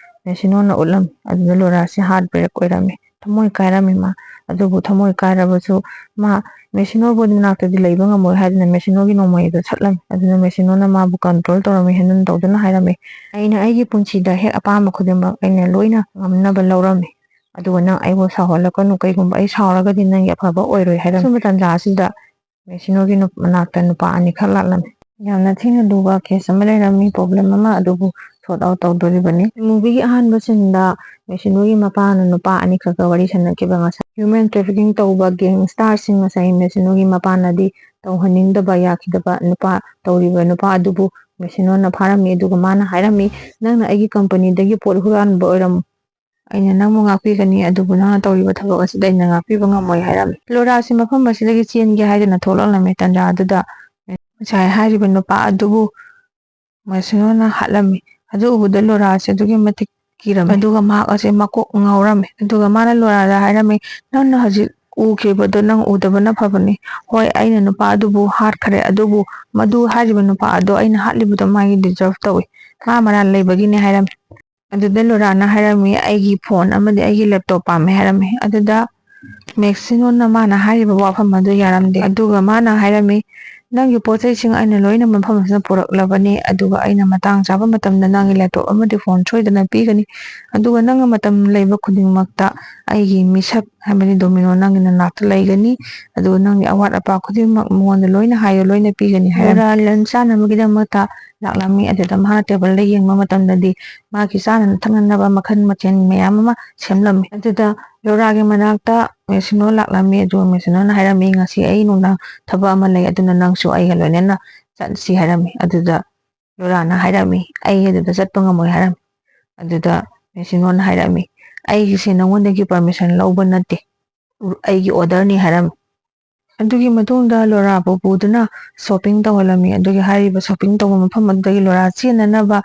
ꯃꯦꯁꯤꯅꯣꯅ ꯎꯠꯂꯝꯃꯤ꯫ ꯑꯗꯨꯗ ꯂꯣꯔꯥꯁꯤ heart break ꯑꯣꯏꯔꯝꯃꯤ, ꯊꯃꯣꯏ ꯀꯥꯏꯔꯝꯃꯤ ꯃꯥ꯫ ꯑꯗꯨꯕꯨ ꯊꯃꯣꯏ ꯀꯥꯏꯔꯕꯁꯨ ꯃꯥ ꯃꯦꯁꯤꯅꯣꯕꯨ ꯃꯅꯥꯛꯇꯗꯤ ꯂꯩꯕ ꯉꯝꯃꯣꯏ ꯍꯥꯏꯗꯨꯅ ꯃꯦꯁꯤꯅꯣꯒꯤ ꯅꯣꯡꯃꯩ ꯑꯗꯨ ꯁꯠꯂꯝꯃꯤ꯫ ꯑꯗꯨꯅ ꯃꯦꯁꯤꯅꯣꯅ ꯃꯥꯕꯨ control ꯇꯧꯔꯝꯃꯤ, handle ꯇꯧꯗꯨꯅ ꯍꯥꯏꯔꯝꯃꯤ, "ꯑꯩꯅ ꯑꯩꯒꯤ ꯄꯨꯟꯁꯤꯗ ꯍꯦꯛ ꯑꯄꯥꯝꯕ ꯈꯨꯗꯤꯡꯃꯛ ꯑꯩꯅ ꯂꯣꯏꯅ ꯉꯝꯅꯕ ꯂꯧꯔꯝꯃꯤ꯫ ꯑꯗꯨꯒ ꯅꯪ ꯑꯩꯕꯨ ꯁꯥꯎꯍꯜꯂꯛꯀꯅꯨ, ꯀꯩꯒꯨꯝꯕ ꯑꯩ ꯁꯥꯎꯔꯒꯗꯤ ꯅꯪꯒꯤ ꯑꯐꯕ ꯑꯣꯏꯔꯣꯏ" ꯍꯥꯏꯔꯝꯃꯤ꯫ ꯑꯁꯨꯝꯕ ꯇꯥꯟꯖꯥ ꯑꯁꯤꯗ ꯃꯦꯁꯤꯅꯣꯒꯤ ꯅꯨꯞ-, ꯃꯅꯥꯛꯇ ꯅꯨꯄꯥ ꯑꯅꯤꯈꯛ ꯂꯥꯛꯂꯝꯃꯤ꯫ ꯌꯥꯝꯅ ꯊꯤꯅ ꯂꯨꯕ case ꯑꯃ ꯂꯩꯔꯝꯃꯤ, problem ꯑꯃ, ꯑꯗꯨꯕꯨ sort out ꯇꯧꯗꯣꯔꯤꯕꯅꯤ꯫ Movieꯒꯤ ꯑꯍꯥꯟꯕ sceneꯗ ꯃꯦꯁꯤꯅꯣꯒꯤ ꯃꯄꯥꯅ ꯅꯨꯄꯥ ꯑꯅꯤꯈꯛꯀ ꯋꯥꯔꯤ ꯁꯥꯟꯅꯈꯤꯕ ꯉꯁꯥꯏ human trafficking ꯇꯧꯕ gangsterꯁꯤꯡ ꯉꯁꯥꯏ ꯃꯦꯁꯤꯅꯣꯒꯤ ꯃꯄꯥꯅꯗꯤ ꯇꯧꯍꯟꯅꯤꯡꯗꯕ ꯌꯥꯈꯤꯗꯕ ꯅꯨꯄꯥ, ꯇꯧꯔꯤꯕ ꯅꯨꯄꯥ ꯑꯗꯨꯕꯨ ꯃꯦꯁꯤꯅꯣꯅ ꯐꯥꯔꯝꯃꯤ꯫ ꯑꯗꯨꯒ ꯃꯥꯅ ꯍꯥꯏꯔꯝꯃꯤ, "ꯅꯪꯅ ꯑꯩꯒꯤ companyꯗꯒꯤ ꯄꯣꯠ ꯍꯨꯔꯥꯟꯕ ꯑꯣꯏꯔꯝ-, ꯑꯩꯅ ꯅꯪꯕꯨ ꯉꯥꯛꯄꯤꯒꯅꯤ, ꯑꯗꯨꯕꯨ ꯅꯪꯅ ꯇꯧꯔꯤꯕ ꯊꯕꯛ ꯑꯁꯤꯗ ꯑꯩꯅ ꯉꯥꯛꯄꯤꯕ ꯉꯝꯃꯣꯏ" ꯍꯥꯏꯔꯝꯃꯤ꯫ ꯂꯣꯔꯥꯁꯤ ꯃꯐꯝ ꯑꯁꯤꯗꯒꯤ ꯆꯦꯟꯒꯦ ꯍꯥꯏꯗꯨꯅ ꯊꯣꯛꯂꯛꯂꯝꯃꯤ꯫ ꯇꯟꯖꯥ ꯑꯗꯨꯗ ꯉꯁꯥꯏ ꯍꯥꯏꯔꯤꯕ ꯅꯨꯄꯥ ꯑꯗꯨꯕꯨ ꯃꯦꯁꯤꯅꯣꯅ ꯍꯥꯠꯂꯝꯃꯤ꯫ ꯑꯗꯨ ꯎꯕꯗ ꯂꯣꯔꯥꯁꯦ ꯑꯗꯨꯛꯀꯤ ꯃꯇꯤꯛ ꯀꯤꯔꯝꯃꯤ꯫ ꯑꯗꯨꯒ ꯃꯍꯥꯛ ꯑꯁꯦ ꯃꯀꯣꯛ ꯉꯥꯎꯔꯝꯃꯤ꯫ ꯑꯗꯨꯒ ꯃꯥꯅ ꯂꯣꯔꯥꯗ ꯍꯥꯏꯔꯝꯃꯤ, "ꯅꯪꯅ ꯍꯧꯖꯤꯛ ꯎꯈꯤꯕꯗꯣ ꯅꯪ ꯎꯗꯕꯅ ꯐꯕꯅꯤ꯫ ꯍꯣꯏ, ꯑꯩꯅ ꯅꯨꯄꯥ ꯑꯗꯨꯕꯨ ꯍꯥꯠꯈ꯭ꯔꯦ, ꯑꯗꯨꯕꯨ ꯃꯗꯨ ꯍꯥꯏꯔꯤꯕ ꯅꯨꯄꯥ ꯑꯗꯣ ꯑꯩꯅ ꯍꯥꯠꯂꯤꯕꯗꯣ ꯃꯥꯒꯤ deserve ꯇꯧꯏ꯫ ꯃꯥ ꯃꯔꯥꯜ ꯂꯩꯕꯒꯤꯅꯤ" ꯍꯥꯏꯔꯝꯃꯤ꯫ ꯑꯗꯨꯗ ꯂꯣꯔꯥꯅ ꯍꯥꯏꯔꯝꯃꯤ, "ꯑꯩꯒꯤ phone ꯑꯃꯗꯤ ꯑꯩꯒꯤ laptop ꯄꯥꯝꯃꯦ" ꯍꯥꯏꯔꯝꯃꯤ꯫ ꯑꯗꯨꯗ ꯃꯦꯛꯁꯤꯅꯣꯅ ꯃꯥꯅ ꯍꯥꯏꯔꯤꯕ ꯋꯥꯐꯝ ꯑꯗꯨ ꯌꯥꯔꯝꯗꯦ꯫ ꯑꯗꯨꯒ ꯃꯥꯅ ꯍꯥꯏꯔꯝꯃꯤ, "ꯅꯪꯒꯤ ꯄꯣꯠ ꯆꯩꯁꯤꯡ ꯑꯩꯅ ꯂꯣꯏꯅ ꯃꯐꯝ ꯑꯁꯤꯗ ꯄꯨꯔꯛꯂꯕꯅꯤ, ꯑꯗꯨꯒ ꯑꯩꯅ ꯃꯇꯥꯡ ꯆꯥꯕ ꯃꯇꯝꯗ ꯅꯪꯒꯤ laptop ꯑꯃꯗꯤ phone ꯁꯣꯏꯗꯅ ꯄꯤꯒꯅꯤ꯫ ꯑꯗꯨꯒ ꯅꯪꯅ ꯃꯇꯝ ꯂꯩꯕ ꯈꯨꯗꯤꯡꯃꯛꯇ ꯑꯩꯒꯤ ꯃꯤꯁꯛ, ꯍꯥꯏꯕꯗꯤ ꯗꯣꯃꯤꯅꯣ, ꯅꯪꯒꯤ ꯅꯅꯥꯛꯇ ꯂꯩꯒꯅꯤ꯫ ꯑꯗꯨꯒ ꯅꯪꯒꯤ ꯑꯋꯥꯠ ꯑꯄꯥ ꯈꯨꯗꯤꯡꯃꯛ ꯃꯉꯣꯟꯗ ꯂꯣꯏꯅ ꯍꯥꯏꯌꯨ, ꯂꯣꯏꯅ ꯄꯤꯒꯅꯤ" ꯍꯥꯏꯔꯝꯃꯤ꯫ ꯂꯣꯔꯥ lunch ꯆꯥꯅꯕꯒꯤꯗꯃꯛꯇ ꯂꯥꯛꯂꯝꯃꯤ꯫ ꯑꯗꯨꯗ ꯃꯍꯥꯛꯅ tableꯗ ꯌꯦꯡꯕ ꯃꯇꯝꯗꯗꯤ ꯃꯥꯒꯤ ꯆꯥꯅ ꯊꯛꯅꯅꯕ ꯃꯈꯜ ꯃꯊꯦꯜ ꯃꯌꯥꯝ ꯑꯃ ꯁꯦꯝꯂꯝꯃꯤ꯫ ꯑꯗꯨꯗ ꯂꯣꯔꯥꯒꯤ ꯃꯅꯥꯛꯇ ꯃꯦꯁꯤꯅꯣ ꯂꯥꯛꯂꯝꯃꯤ꯫ ꯑꯗꯨꯒ ꯃꯦꯁꯤꯅꯣꯅ ꯍꯥꯏꯔꯝꯃꯤ, "ꯉꯁꯤ ꯑꯩ ꯅꯨꯡꯗꯥꯡ ꯊꯕꯛ ꯑꯃ ꯂꯩ, ꯑꯗꯨꯅ ꯅꯪꯁꯨ ꯑꯩꯒ ꯂꯣꯏꯅꯅ ꯆꯠꯁꯤ" ꯍꯥꯏꯔꯝꯃꯤ꯫ ꯑꯗꯨꯗ ꯂꯣꯔꯥꯅ ꯍꯥꯏꯔꯝꯃꯤ, "ꯑꯩ ꯑꯗꯨꯗ ꯆꯠꯄ ꯉꯝꯃꯣꯏ" ꯍꯥꯏꯔꯝꯃꯤ꯫ ꯑꯗꯨꯗ ꯃꯦꯁꯤꯅꯣꯅ ꯍꯥꯏꯔꯝꯃꯤ, "ꯑꯩꯒꯤꯁꯦ ꯅꯉꯣꯟꯗꯒꯤ permission ꯂꯧꯕ ꯅꯠꯇꯦ, ꯑꯩꯒꯤ orderꯅꯤ" ꯍꯥꯏꯔꯝꯃꯤ꯫ ꯑꯗꯨꯒꯤ ꯃꯇꯨꯡꯗ ꯂꯣꯔꯥꯕꯨ ꯄꯨꯗꯨꯅ shopping ꯇꯧꯍꯜꯂꯝꯃꯤ꯫ ꯑꯗꯨꯒꯤ ꯍꯥꯏꯔꯤꯕ shopping ꯇꯧꯕ ꯃꯐꯝ ꯑꯗꯨꯗꯒꯤ ꯂꯣꯔꯥ ꯆꯦꯟꯅꯅꯕ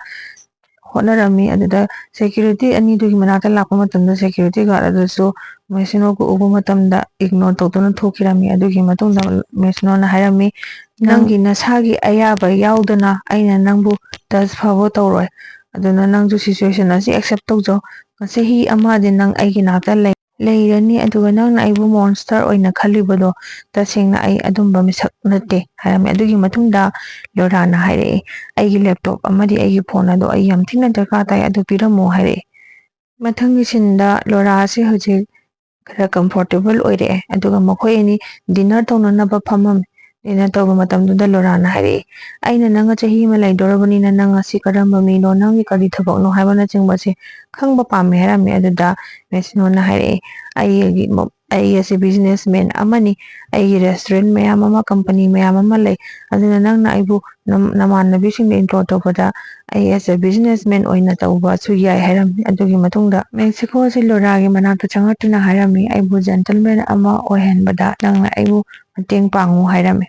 ꯍꯣꯠꯅꯔꯝꯃꯤ꯫ ꯑꯗꯨꯗ security ꯑꯅꯤꯗꯨꯒꯤ ꯃꯅꯥꯛꯇ ꯂꯥꯛꯄ ꯃꯇꯝꯗ security guard ꯑꯗꯨꯁꯨ ꯃꯦꯁꯤꯅꯣꯕꯨ ꯎꯕ ꯃꯇꯝꯗ ignore ꯇꯧꯗꯨꯅ ꯊꯣꯛꯈꯤꯔꯝꯃꯤ꯫ ꯑꯗꯨꯒꯤ ꯃꯇꯨꯡꯗ ꯃꯦꯁꯤꯅꯣꯅ ꯍꯥꯏꯔꯝꯃꯤ, "ꯅꯪꯒꯤ ꯅꯁꯥꯒꯤ ꯑꯌꯥꯕ ꯌꯥꯎꯗꯅ ꯑꯩꯅ ꯅꯪꯕꯨ touch ꯐꯥꯎꯕ ꯇꯧꯔꯣꯏ꯫ ꯑꯗꯨꯅ ꯅꯪꯁꯨ situation ꯑꯁꯤ accept ꯇꯧꯖꯧ꯫ ꯆꯍꯤ ꯑꯃꯗꯤ ꯅꯪ ꯑꯩꯒꯤ ꯅꯥꯛꯇ ꯂꯩ-, ꯂꯩꯔꯅꯤ, ꯑꯗꯨꯒ ꯅꯪꯅ ꯑꯩꯕꯨ monster ꯑꯣꯏꯅ ꯈꯜꯂꯤꯕꯗꯣ ꯇꯁꯦꯡꯅ ꯑꯩ ꯑꯗꯨꯝꯕ ꯃꯤꯁꯛ ꯅꯠꯇꯦ" ꯍꯥꯏꯔꯝꯃꯤ꯫ ꯑꯗꯨꯒꯤ ꯃꯇꯨꯡꯗ ꯂꯣꯔꯥꯅ ꯍꯥꯏꯔꯛꯑꯦ, "ꯑꯩꯒꯤ laptop ꯑꯃꯗꯤ ꯑꯩꯒꯤ phone ꯑꯗꯣ ꯑꯩ ꯌꯥꯝ ꯊꯤꯅ ꯗꯔꯀꯥꯔ ꯇꯥꯏ, ꯑꯗꯨ ꯄꯤꯔꯝꯃꯣ" ꯍꯥꯏꯔꯛꯑꯦ꯫ ꯃꯊꯪꯒꯤ sceneꯗ ꯂꯣꯔꯥ ꯑꯁꯤ ꯍꯧꯖꯤꯛ ꯈꯔ comfortable ꯑꯣꯏꯔꯛꯑꯦ, ꯑꯗꯨꯒ ꯃꯈꯣꯏ ꯑꯅꯤ dinner ꯇꯧꯅꯅꯕ ꯐꯝꯃꯝꯃꯤ꯫ Dinner ꯇꯧꯕ ꯃꯇꯝꯗꯨꯗ ꯂꯣꯔꯥꯅ ꯍꯥꯏꯔꯛꯏ, "ꯑꯩꯅ ꯅꯪꯒ ꯆꯍꯤ ꯑꯃ ꯂꯩꯗꯧꯔꯕꯅꯤꯅ ꯅꯪ ꯑꯁꯤ ꯀꯔꯝꯕ ꯃꯤꯅꯣ, ꯅꯪꯒꯤ ꯀꯔꯤ ꯊꯕꯛꯅꯣ ꯍꯥꯏꯕꯅꯆꯤꯡꯕꯁꯦ ꯈꯪꯕ ꯄꯥꯝꯃꯦ" ꯍꯥꯏꯔꯝꯃꯤ꯫ ꯑꯗꯨꯗ ꯃꯦꯁꯤꯅꯣꯅ ꯍꯥꯏꯔꯛꯏ, "ꯑꯩꯒꯤ ꯃ-, ꯑꯩ ꯑꯁꯤ ꯕꯤꯖꯤꯅꯦꯁꯃꯦꯟ ꯑꯃꯅꯤ, ꯑꯩꯒꯤ ꯔꯦꯁꯇꯨꯔꯦꯟ ꯃꯌꯥꯝ ꯑꯃ, ꯀꯝꯄꯅꯤ ꯃꯌꯥꯝ ꯑꯃ ꯂꯩ, ꯑꯗꯨꯅ ꯅꯪꯅ ꯑꯩꯕꯨ ꯅꯃꯥꯟꯅꯕꯤꯁꯤꯡꯗ ꯏꯟꯇ꯭ꯔꯣ ꯇꯧꯕꯗ ꯑꯩ ꯑꯦꯁ ꯑꯦ ꯕꯤꯖꯤꯅꯦꯁꯃꯦꯟ ꯑꯣꯏꯅ ꯇꯧꯕꯁꯨ ꯌꯥꯏ ꯍꯥꯏꯔꯝꯃꯤ꯫ ꯑꯗꯨꯒꯤ ꯃꯇꯨꯡꯗ ꯃꯦꯛꯁꯤꯀꯣ ꯑꯁꯤ ꯂꯣꯔꯥꯒꯤ ꯃꯅꯥꯛꯇ ꯆꯪꯂꯛꯇꯨꯅ ꯍꯥꯏꯔꯝꯃꯤ, ꯑꯩꯕꯨ ꯖꯦꯟꯇꯜꯃꯦꯟ ꯑꯃ ꯑꯣꯏꯍꯟꯕꯗ ꯅꯪꯅ ꯑꯩꯕꯨ ꯃꯇꯦꯡ ꯄꯥꯡꯉꯨ ꯍꯥꯏꯔꯝꯃꯤ꯫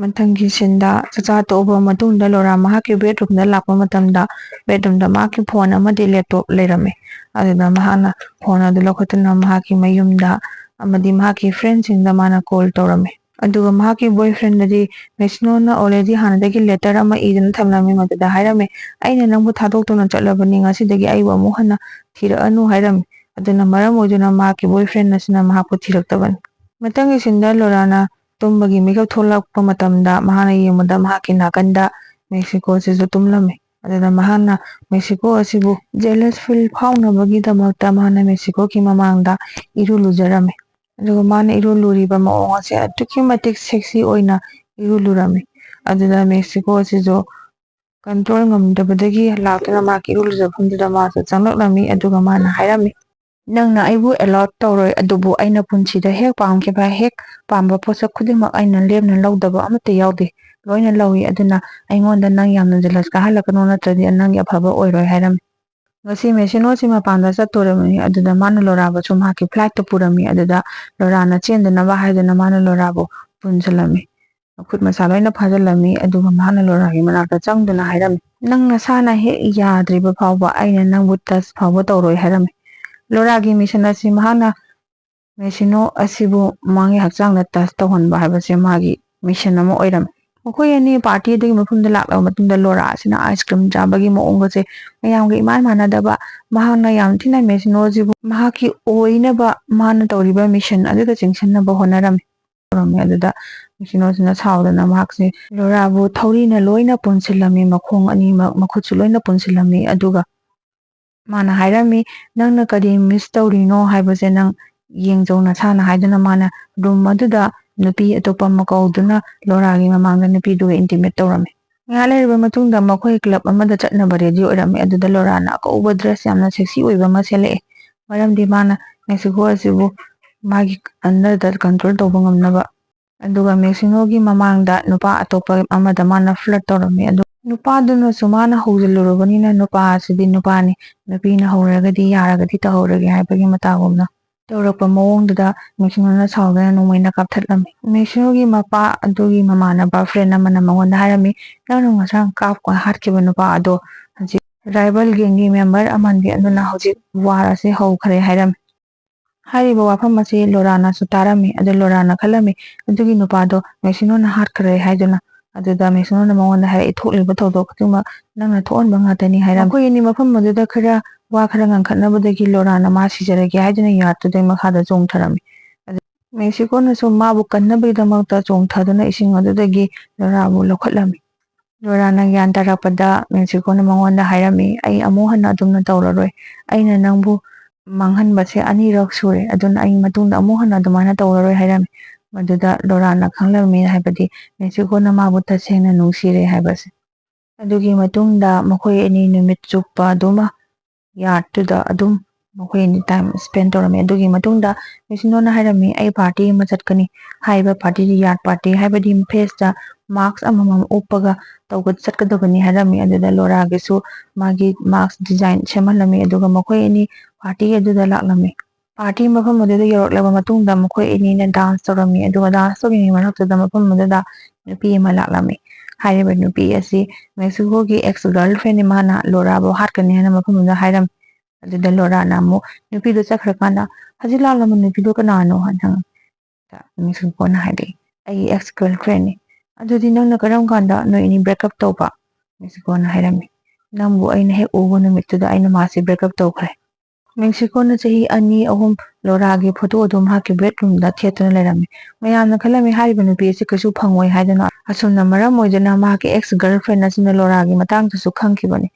ꯃꯊꯪꯒꯤ ꯁꯤꯟꯗ ꯆꯥꯛꯆꯥ ꯇꯣꯛꯑꯕ ꯃꯇꯨꯡꯗ ꯂꯣꯔꯥ ꯃꯍꯥꯛꯀꯤ ꯕꯦꯠꯔꯨꯝꯗ ꯂꯥꯛꯄ ꯃꯇꯝꯗ ꯕꯦꯠꯔꯨꯝꯗ ꯃꯍꯥꯛꯀꯤ ꯐꯣꯟ ꯑꯃꯗꯤ ꯂꯦꯞꯇꯣꯞ ꯂꯩꯔꯝꯃꯤ꯫ ꯑꯗꯨꯗ ꯃꯍꯥꯛꯅ ꯐꯣꯟ ꯑꯗꯨ ꯂꯧꯈꯠꯇꯨꯅ ꯃꯍꯥꯛꯀꯤ ꯃꯌꯨꯝꯗ ꯑꯃꯗꯤ ꯃꯍꯥꯛꯀꯤ ꯐ꯭ꯔꯦꯟꯁꯤꯡꯗ ꯃꯥꯅ ꯀꯣꯜ ꯇꯧꯔꯝꯃꯤ꯫ ꯑꯗꯨꯒ ꯃꯍꯥꯛꯀꯤ ꯕꯣꯏ ꯐ꯭ꯔꯦꯟꯗꯗꯤ ꯃꯦꯛꯁꯤꯅꯣꯅ ꯑꯣꯜꯔꯦꯗꯤ ꯍꯥꯟꯅꯗꯒꯤ ꯂꯦꯇꯔ ꯑꯃ ꯏꯗꯨꯅ ꯊꯝꯂꯝꯃꯤ꯫ ꯃꯗꯨꯗ ꯍꯥꯏꯔꯝꯃꯤ, "ꯑꯩꯅ ꯅꯪꯕꯨ ꯊꯥꯗꯣꯛꯇꯨꯅ ꯆꯠꯂꯕꯅꯤ, ꯉꯁꯤꯗꯒꯤ ꯑꯩꯕꯨ ꯑꯃꯨꯛ ꯍꯟꯅ ꯊꯤꯔꯛꯑꯅꯨ" ꯍꯥꯏꯔꯝꯃꯤ꯫ ꯑꯗꯨꯅ ꯃꯔꯝ ꯑꯣꯏꯗꯨꯅ ꯃꯍꯥꯛꯀꯤ ꯕꯣꯏ ꯐ꯭ꯔꯦꯟ ꯑꯁꯤꯅ ꯃꯍꯥꯛꯄꯨ ꯊꯤꯔꯛꯇꯕꯅꯤ꯫ ꯃꯊꯪꯒꯤ ꯁꯤꯟꯗ ꯂꯣꯔꯥꯅ ꯇꯨꯝꯕꯒꯤ ꯃꯤꯀꯞ ꯊꯣꯛꯂꯛꯄ ꯃꯇꯝꯗ ꯃꯍꯥꯛꯅ ꯌꯦꯡꯕꯗ ꯃꯍꯥꯛꯀꯤ ꯅꯥꯀꯟꯗ ꯃꯦꯛꯁꯤꯀꯣ ꯑꯁꯤꯁꯨ ꯇꯨꯝꯂꯝꯃꯤ꯫ ꯑꯗꯨꯅ ꯃꯍꯥꯛꯅ ꯃꯦꯛꯁꯤꯀꯣ ꯑꯁꯤꯕꯨ ꯖꯦꯂꯁ ꯐꯤꯜ ꯐꯥꯎꯅꯕꯒꯤꯗꯃꯛꯇ ꯃꯍꯥꯛꯅ ꯃꯦꯛꯁꯤꯀꯣꯒꯤ ꯃꯃꯥꯡꯗ ꯏꯔꯨ ꯂꯨꯖꯔꯝꯃꯤ꯫ ꯑꯗꯨꯒ ꯃꯥꯅ ꯏꯔꯨ ꯂꯨꯔꯤꯕ ꯃꯑꯣꯡ ꯑꯁꯦ ꯑꯗꯨꯛꯀꯤ ꯃꯇꯤꯛ ꯁꯦꯛꯁꯤ ꯑꯣꯏꯅ ꯏꯔꯨ ꯂꯨꯔꯝꯃꯤ꯫ ꯑꯗꯨꯗ ꯃꯦꯛꯁꯤꯀꯣ ꯑꯁꯤꯁꯨ ꯀꯟꯇ꯭ꯔꯣꯜ ꯉꯝꯗꯕꯗꯒꯤ ꯂꯥꯛꯇꯨꯅ ꯃꯍꯥꯛꯀꯤ ꯏꯔꯨ ꯂꯨꯖꯐꯝꯗꯨꯗ ꯃꯥꯁꯨ ꯆꯪꯂꯛꯂꯝꯃꯤ꯫ ꯑꯗꯨꯒ ꯃꯥꯅ ꯍꯥꯏꯔꯝꯃꯤ, "ꯅꯪꯅ ꯑꯩꯕꯨ ꯑꯦꯂꯥꯎꯠ ꯇꯧꯔꯣꯏ, ꯑꯗꯨꯕꯨ ꯑꯩꯅ ꯄꯨꯟꯁꯤꯗ ꯍꯦꯛ ꯄꯥꯝꯈꯤꯕ, ꯍꯦꯛ ꯄꯥꯝꯕ ꯄꯣꯠꯁꯛ ꯈꯨꯗꯤꯡꯃꯛ ꯑꯩꯅ ꯂꯦꯝꯅ ꯂꯧꯗꯕ ꯑꯃꯠꯇ ꯌꯥꯎꯗꯦ꯫ ꯂꯣꯏꯅ ꯂꯧꯏ꯫ ꯑꯗꯨꯅ ꯑꯩꯉꯣꯟꯗ ꯅꯪ ꯌꯥꯝꯅ ꯖꯦꯂꯁ ꯀꯥꯍꯜꯂꯛꯀꯅꯨ, ꯅꯠꯇ꯭ꯔꯗꯤ ꯅꯪꯒꯤ ꯑꯐꯕ ꯑꯣꯏꯔꯣꯏ" ꯍꯥꯏꯔꯝꯃꯤ꯫ ꯉꯁꯤ ꯃꯦꯁꯤꯅꯣꯁꯤ ꯃꯄꯥꯟꯗ ꯆꯠꯇꯣꯔꯕꯅꯤ꯫ ꯑꯗꯨꯗ ꯃꯥꯅ ꯂꯣꯔꯥꯕꯨꯁꯨ ꯃꯍꯥꯛꯀꯤ ꯐ꯭ꯂꯥꯏꯠꯇ ꯄꯨꯔꯝꯃꯤ꯫ ꯑꯗꯨꯗ ꯂꯣꯔꯥꯅ ꯆꯦꯟꯗꯅꯕ ꯍꯥꯏꯗꯨꯅ ꯃꯥꯅ ꯂꯣꯔꯥꯕꯨ ꯄꯨꯟꯁꯤꯜꯂꯝꯃꯤ꯫ ꯃꯈꯨꯠ ꯃꯁꯥ ꯂꯣꯏꯅ ꯐꯥꯖꯤꯜꯂꯝꯃꯤ꯫ ꯑꯗꯨꯒ ꯃꯍꯥꯛꯅ ꯂꯣꯔꯥꯒꯤ ꯃꯅꯥꯛꯇ ꯆꯪꯗꯨꯅ ꯍꯥꯏꯔꯝꯃꯤ, "ꯅꯪ ꯅꯁꯥꯅ ꯍꯦꯛ ꯌꯥꯗ꯭ꯔꯤꯕ ꯐꯥꯎꯕ ꯑꯩꯅ ꯅꯪꯕꯨ ꯇꯁ ꯐꯥꯎꯕ ꯇꯧꯔꯣꯏ" ꯍꯥꯏꯔꯝꯃꯤ꯫ ꯂꯣꯔꯥꯒꯤ ꯃꯤꯁꯟ ꯑꯁꯤ ꯃꯍꯥꯛꯅ ꯃꯦꯁꯤꯅꯣ ꯑꯁꯤꯕꯨ ꯃꯥꯒꯤ ꯍꯛꯆꯥꯡꯗ ꯇꯁ ꯇꯧꯍꯟꯕ ꯍꯥꯏꯕꯁꯦ ꯃꯥꯒꯤ ꯃꯤꯁꯟ ꯑꯃ ꯑꯣꯏꯔꯝꯃꯤ꯫ ꯃꯈꯣꯏ ꯑꯅꯤ ꯄꯥꯔꯇꯤ ꯑꯗꯨꯒꯤ ꯃꯐꯝꯗ ꯂꯥꯛꯂꯕ ꯃꯇꯨꯡꯗ ꯂꯣꯔꯥ ꯑꯁꯤꯅ ꯑꯥꯏꯁ ꯀ꯭ꯔꯤꯝ ꯆꯥꯕꯒꯤ ꯃꯑꯣꯡꯒꯁꯦ ꯃꯌꯥꯝꯒ ꯏꯃꯥꯟ ꯃꯥꯟꯅꯗꯕ, ꯃꯍꯥꯛꯅ ꯌꯥꯝ ꯊꯤꯅ ꯃꯦꯁꯤꯅꯣꯁꯤꯕꯨ ꯃꯍꯥꯛꯀꯤ ꯑꯣꯏꯅꯕ ꯃꯥꯅ ꯇꯧꯔꯤꯕ ꯃꯤꯁꯟ ꯑꯗꯨꯗ ꯆꯤꯡꯁꯤꯟꯅꯕ ꯍꯣꯠꯅꯔꯝꯃꯤ꯫ ꯇꯧꯔꯝꯃꯤ꯫ ꯑꯗꯨꯗ ꯃꯦꯁꯤꯅꯣꯁꯤꯅ ꯁꯥꯎꯗꯅ ꯃꯍꯥꯛꯁꯦ ꯂꯣꯔꯥꯕꯨ ꯊꯧꯔꯤꯅ ꯂꯣꯏꯅ ꯄꯨꯟꯁꯤꯜꯂꯝꯃꯤ, ꯃꯈꯣꯡ ꯑꯅꯤꯃꯛ, ꯃꯈꯨꯠꯁꯨ ꯂꯣꯏꯅ ꯄꯨꯟꯁꯤꯜꯂꯝꯃꯤ꯫ ꯑꯗꯨꯒ ꯃꯥꯅ ꯍꯥꯏꯔꯝꯃꯤ, "ꯅꯪꯅ ꯀꯔꯤ ꯃꯤꯁ ꯇꯧꯔꯤꯅꯣ ꯍꯥꯏꯕꯁꯦ ꯅꯪ ꯌꯦꯡꯖꯧ ꯅꯁꯥꯅ" ꯍꯥꯏꯗꯨꯅ ꯃꯥꯅ ꯔꯨꯝ ꯑꯗꯨꯗ ꯅꯨꯄꯤ ꯑꯇꯣꯞꯄ ꯑꯃ ꯀꯧꯗꯨꯅ ꯂꯣꯔꯥꯒꯤ ꯃꯃꯥꯡꯗ ꯅꯨꯄꯤꯗꯨꯒ ꯏꯟꯇꯤꯃꯦꯠ ꯇꯧꯔꯝꯃꯤ꯫ ꯉꯥꯏꯍꯥꯛ ꯂꯩꯔꯕ ꯃꯇꯨꯡꯗ ꯃꯈꯣꯏ ꯀ꯭ꯂꯕ ꯑꯃꯗ ꯆꯠꯅꯕ ꯔꯦꯗꯤ ꯑꯣꯏꯔꯝꯃꯤ꯫ ꯑꯗꯨꯗ ꯂꯣꯔꯥꯅ ꯑꯀꯧꯕ ꯗ꯭ꯔꯦꯁ ꯌꯥꯝꯅ ꯁꯦꯛꯁꯤ ꯑꯣꯏꯕ ꯑꯃ ꯁꯦꯠꯂꯛꯑꯦ, ꯃꯔꯝꯗꯤ ꯃꯥꯅ ꯃꯦꯛꯁꯤꯀꯣ ꯑꯁꯤꯕꯨ ꯃꯥꯒꯤ under ꯗ control ꯇꯧꯕ ꯉꯝꯅꯕ꯫ ꯑꯗꯨꯒ ꯃꯦꯛꯁꯤꯅꯣꯒꯤ ꯃꯃꯥꯡꯗ ꯅꯨꯄꯥ ꯑꯇꯣꯞꯄ ꯑꯃꯗ ꯃꯥꯅ flirt ꯇꯧꯔꯝꯃꯤ꯫ ꯑꯗꯨ ꯅꯨꯄꯥꯗꯨꯅꯁꯨ ꯃꯥꯅ ꯍꯧꯖꯤꯜꯂꯨꯔꯕꯅꯤꯅ ꯅꯨꯄꯥ ꯑꯁꯤꯗꯤ ꯅꯨꯄꯥꯅꯤ, ꯅꯨꯄꯤꯅ ꯍꯧꯔꯒꯗꯤ ꯌꯥꯔꯒꯗꯤ ꯇꯧꯍꯧꯔꯒꯦ ꯍꯥꯏꯕꯒꯤ ꯃꯇꯥꯒꯨꯝꯅ ꯇꯧꯔꯛꯄ ꯃꯑꯣꯡꯗꯨꯗ ꯃꯦꯛꯁꯤꯅꯣꯅ ꯁꯥꯎꯗꯨꯅ ꯅꯣꯡꯃꯩꯅ ꯀꯥꯞꯊꯠꯂꯝꯃꯤ꯫ ꯃꯦꯛꯁꯤꯅꯣꯒꯤ ꯃꯄꯥ ꯑꯗꯨꯒꯤ ꯃꯃꯥꯟꯅꯕ friend ꯑꯃꯅ ꯃꯉꯣꯟꯗ ꯍꯥꯏꯔꯝꯃꯤ, "ꯅꯪꯅ ꯉꯁꯥꯡ ꯀꯥꯞꯄ ꯍꯥꯠꯈꯤꯕ ꯅꯨꯄꯥ ꯑꯗꯣ ꯍꯧꯖꯤꯛ rival gang ꯒꯤ member ꯑꯃꯅꯤ, ꯑꯗꯨꯅ ꯍꯧꯖꯤꯛ war ꯑꯁꯤ ꯍꯧꯈ꯭ꯔꯦ" ꯍꯥꯏꯔꯝꯃꯤ꯫ ꯍꯥꯏꯔꯤꯕ ꯋꯥꯐꯝ ꯑꯁꯤ ꯂꯣꯔꯥꯅꯁꯨ ꯇꯥꯔꯝꯃꯤ꯫ ꯑꯗꯨ ꯂꯣꯔꯥꯅ ꯈꯜꯂꯝꯃꯤ, ꯑꯗꯨꯒꯤ ꯅꯨꯄꯥꯗꯣ ꯃꯦꯛꯁꯤꯅꯣꯅ ꯍꯥꯠꯈ꯭ꯔꯦ ꯍꯥꯏꯗꯨꯅ꯫ ꯑꯗꯨꯗ ꯃꯦꯛꯁꯤꯅꯣꯅ ꯃꯉꯣꯟꯗ ꯍꯥꯏꯔꯛꯏ, "ꯊꯣꯛꯂꯤꯕ ꯊꯧꯗꯣꯛ ꯈꯨꯗꯤꯡꯃꯛ ꯅꯪꯅ ꯊꯣꯛꯍꯟꯕ ꯉꯥꯛꯇꯅꯤ" ꯍꯥꯏꯔꯝꯃꯤ꯫ ꯃꯈꯣꯏ ꯑꯅꯤ ꯃꯐꯝ ꯑꯗꯨꯗ ꯈꯔ ꯋꯥ ꯈꯔ ꯉꯥꯡꯈꯠꯅꯕꯗꯒꯤ ꯂꯣꯔꯥꯅ ꯃꯥ ꯁꯤꯖꯔꯒꯦ ꯍꯥꯏꯗꯨꯅ yard ꯇꯨꯗꯒꯤ ꯃꯈꯥꯗ ꯆꯣꯡꯊꯔꯝꯃꯤ꯫ ꯑꯗꯨ ꯃꯦꯛꯁꯤꯀꯣꯅꯁꯨ ꯃꯥꯕꯨ ꯀꯟꯅꯕꯒꯤꯗꯃꯛꯇ ꯆꯣꯡꯊꯗꯨꯅ ꯏꯁꯤꯡ ꯑꯗꯨꯗꯒꯤ ꯂꯣꯔꯥꯕꯨ ꯂꯧꯈꯠꯂꯝꯃꯤ꯫ ꯂꯣꯔꯥꯅ ꯒ꯭ꯌꯥꯟ ꯇꯥꯔꯛꯄꯗ ꯃꯦꯛꯁꯤꯀꯣꯅ ꯃꯉꯣꯟꯗ ꯍꯥꯏꯔꯝꯃꯤ, "ꯑꯩ ꯑꯃꯨꯛ ꯍꯟꯅ ꯑꯗꯨꯝꯅ ꯇꯧꯔꯔꯣꯏ꯫ ꯑꯩꯅ ꯅꯪꯕꯨ ꯃꯥꯡꯍꯟꯕꯁꯦ ꯑꯅꯤꯔꯛ ꯁꯨꯔꯦ, ꯑꯗꯨꯅ ꯑꯩ ꯃꯇꯨꯡꯗ ꯑꯃꯨꯛ ꯍꯟꯅ ꯑꯗꯨꯃꯥꯏꯅ ꯇꯧꯔꯔꯣꯏ" ꯍꯥꯏꯔꯝꯃꯤ꯫ ꯃꯗꯨꯗ ꯂꯣꯔꯥꯅ ꯈꯪꯂꯝꯃꯤ, ꯍꯥꯏꯕꯗꯤ ꯃꯦꯛꯁꯤꯀꯣꯅ ꯃꯥꯕꯨ ꯇꯁꯦꯡꯅ ꯅꯨꯡꯁꯤꯔꯦ ꯍꯥꯏꯕꯁꯦ꯫ ꯑꯗꯨꯒꯤ ꯃꯇꯨꯡꯗ ꯃꯈꯣꯏ ꯑꯅꯤ ꯅꯨꯃꯤꯠ ꯆꯨꯞꯄ ꯑꯗꯨꯃ yard ꯇꯨꯗ ꯑꯗꯨꯝ ꯃꯈꯣꯏ ꯑꯅꯤ time spend ꯇꯧꯔꯝꯃꯤ꯫ ꯑꯗꯨꯒꯤ ꯃꯇꯨꯡꯗ ꯃꯦꯛꯁꯤꯀꯣꯅ ꯍꯥꯏꯔꯝꯃꯤ, "ꯑꯩ party ꯑꯃ ꯆꯠꯀꯅꯤ꯫ ꯍꯥꯏꯔꯤꯕ party ꯗꯤ yard party, ꯍꯥꯏꯕꯗꯤ face ꯇ mask ꯑꯃꯃꯝ ꯎꯞꯄꯒ ꯇꯧꯒ-, ꯆꯠꯀꯗꯕꯅꯤ" ꯍꯥꯏꯔꯝꯃꯤ꯫ ꯑꯗꯨꯗ ꯂꯣꯔꯥꯒꯤꯁꯨ ꯃꯥꯒꯤ mask design ꯁꯦꯝꯍꯜꯂꯝꯃꯤ꯫ ꯑꯗꯨꯒ ꯃꯈꯣꯏ ꯑꯅꯤ party ꯑꯗꯨꯗ ꯂꯥꯛꯂꯝꯃꯤ꯫ Party ꯃꯐꯝ ꯑꯗꯨꯗ ꯌꯧꯔꯛꯂꯕ ꯃꯇꯨꯡꯗ ꯃꯈꯣꯏ ꯑꯅꯤꯅ dance ꯇꯧꯔꯝꯃꯤ꯫ ꯑꯗꯨꯒ dance ꯇꯧꯔꯤꯉꯩ ꯃꯔꯛꯇꯨꯗ ꯃꯐꯝ ꯑꯗꯨꯗ ꯅꯨꯄꯤ ꯑꯃ ꯂꯥꯛꯂꯝꯃꯤ꯫ ꯍꯥꯏꯔꯤꯕ ꯅꯨꯄꯤ ꯑꯁꯤ ꯃꯦꯛꯁꯤꯀꯣꯒꯤ ex girlfriend ꯅꯤ꯫ ꯃꯥꯅ ꯂꯣꯔꯥꯕꯨ ꯍꯥꯠꯀꯅꯤ ꯍꯥꯏꯅ ꯃꯐꯝ ꯑꯗꯨꯗ ꯍꯥꯏꯔꯝꯃꯤ꯫ ꯑꯗꯨꯗ ꯂꯣꯔꯥꯅ ꯑꯃꯨꯛ ꯅꯨꯄꯤꯗꯣ ꯆꯠꯈ꯭ꯔꯀꯥꯟꯗ, "ꯍꯧꯖꯤꯛ ꯂꯥꯛꯂꯝꯕ ꯅꯨꯄꯤꯗꯣ ꯀꯅꯥꯅꯣ?" ꯍꯥꯏꯅ ꯍꯪꯉꯤ꯫ ꯃꯦꯛꯁꯤꯀꯣꯅ ꯍꯥꯏꯔꯛꯏ, "ꯑꯩꯒꯤ ex girlfriend ꯅꯤ꯫" "ꯑꯗꯨꯗꯤ ꯅꯪꯅ ꯀꯔꯝ ꯀꯥꯟꯗ ꯅꯣꯏ ꯑꯅꯤ break up ꯇꯧꯕ?" ꯃꯦꯛꯁꯤꯀꯣꯅ ꯍꯥꯏꯔꯝꯃꯤ꯫ "ꯅꯪꯕꯨ ꯑꯩꯅ ꯍꯦꯛ ꯎꯕ ꯅꯨꯃꯤꯠꯇꯨꯗ ꯑꯩꯅ ꯃꯥꯁꯦ break up ꯇꯧꯈ꯭ꯔꯦ꯫" ꯃꯦꯛꯁꯤꯀꯣꯅ ꯆꯍꯤ ꯑꯅꯤ ꯑꯍꯨꯝ ꯂꯣꯔꯥꯒꯤ photo ꯑꯗꯨꯝ ꯃꯍꯥꯛꯀꯤ bedroom ꯗ ꯊꯦꯠꯇꯨꯅ ꯂꯩꯔꯝꯃꯤ꯫ ꯃꯌꯥꯝꯅ ꯈꯜꯂꯝꯃꯤ, ꯍꯥꯏꯔꯤꯕ ꯅꯨꯄꯤ ꯑꯁꯤ ꯀꯩꯁꯨ ꯐꯪꯉꯣꯏ ꯍꯥꯏꯗꯨꯅ꯫ ꯑꯁꯨꯝꯅ ꯃꯔꯝ ꯑꯣꯏꯗꯨꯅ ꯃꯍꯥꯛꯀꯤ ex girlfriend ꯑꯁꯤꯅ ꯂꯣꯔꯥꯒꯤ ꯃꯇꯥꯡꯗꯁꯨ ꯈꯪꯈꯤꯕꯅꯤ꯫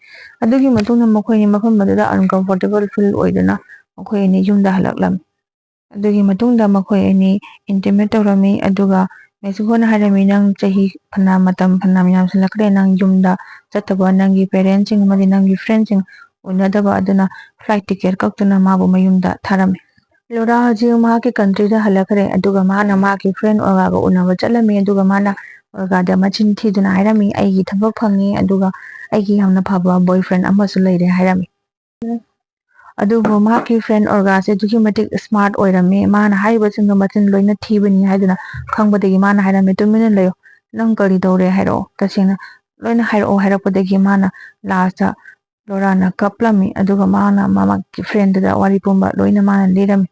ꯑꯗꯨꯒꯤ ꯃꯇꯨꯡꯗ ꯃꯈꯣꯏ ꯑꯅꯤ ꯃꯐꯝ ꯑꯗꯨꯗ uncomfortable feel ꯑꯣꯏꯗꯨꯅ ꯃꯈꯣꯏ ꯑꯅꯤ ꯌꯨꯝꯗ ꯍꯜꯂꯛꯂꯝꯃꯤ꯫ ꯑꯗꯨꯒꯤ ꯃꯇꯨꯡꯗ ꯃꯈꯣꯏ ꯑꯅꯤ intimate ꯇꯧꯔꯝꯃꯤ, ꯑꯗꯨꯒ ꯃꯦꯛꯁꯤꯀꯣꯅ ꯍꯥꯏꯔꯝꯃꯤ, "ꯅꯪ ꯆꯍꯤ ꯐꯅ ꯃꯇꯝ ꯐꯅ ꯌꯥꯝꯁꯤꯜꯂꯛꯈ꯭ꯔꯦ, ꯅꯪ ꯌꯨꯝꯗ ꯆꯠꯇꯕ, ꯅꯪꯒꯤ parents ꯁꯤꯡ ꯑꯃꯗꯤ ꯅꯪꯒꯤ friend ꯁꯤꯡ ꯎꯅꯗꯕ", ꯑꯗꯨꯅ flight ticket ꯀꯛꯇꯨꯅ ꯃꯥꯕꯨ ꯃꯌꯨꯝꯗ ꯊꯥꯔꯝꯃꯤ꯫ ꯂꯣꯔꯥ ꯍꯧꯖꯤꯛ ꯃꯍꯥꯛꯀꯤ countryꯗ ꯍꯜꯂꯛꯈ꯭ꯔꯦ꯫ ꯑꯗꯨꯒ ꯃꯥꯅ ꯃꯍꯥꯛꯀꯤ friend ꯑꯣꯔꯒꯥꯒ ꯎꯅꯕ ꯆꯠꯂꯝꯃꯤ꯫ ꯑꯗꯨꯒ ꯃꯥꯅ ꯑꯣꯔꯒꯥꯗ ꯃꯆꯤꯟ ꯊꯤꯗꯨꯅ ꯍꯥꯏꯔꯝꯃꯤ, "ꯑꯩꯒꯤ ꯊꯕꯛ ꯐꯪꯉꯤ, ꯑꯗꯨꯒ ꯑꯩꯒꯤ ꯌꯥꯝꯅ ꯐꯕ boyfriend ꯑꯃꯁꯨ ꯂꯩꯔꯦ" ꯍꯥꯏꯔꯝꯃꯤ꯫ ꯑꯗꯨꯕꯨ ꯃꯍꯥꯛꯀꯤ friend ꯑꯣꯔꯒꯥꯁꯦ ꯑꯗꯨꯛꯀꯤ ꯃꯇꯤꯛ smart ꯑꯣꯏꯔꯝꯃꯤ꯫ ꯃꯥꯅ ꯍꯥꯏꯔꯤꯕꯁꯤꯡꯗꯣ ꯃꯆꯤꯟ ꯂꯣꯏꯅ ꯊꯤꯕꯅꯤ ꯍꯥꯏꯗꯨꯅ ꯈꯪꯕꯗꯒꯤ ꯃꯥꯅ ꯍꯥꯏꯔꯝꯃꯤ, "ꯇꯨꯃꯤꯟꯅ ꯂꯩꯌꯨ, ꯅꯪ ꯀꯔꯤ ꯇꯧꯔꯦ ꯍꯥꯏꯔꯛꯑꯣ, ꯇꯁꯦꯡꯅ ꯂꯣꯏꯅ ꯍꯥꯏꯔꯛꯑꯣ" ꯍꯥꯏꯔꯛꯄꯗꯒꯤ ꯃꯥꯅ lastꯇ ꯂꯣꯔꯥꯅ ꯀꯞꯂꯝꯃꯤ꯫ ꯑꯗꯨꯒ ꯃꯥꯅ ꯃꯃꯥꯒꯤ friendꯗꯨꯗ ꯋꯥꯔꯤ ꯄꯨꯝꯕ ꯂꯣꯏꯅ ꯃꯥꯅ ꯂꯤꯔꯝꯃꯤ꯫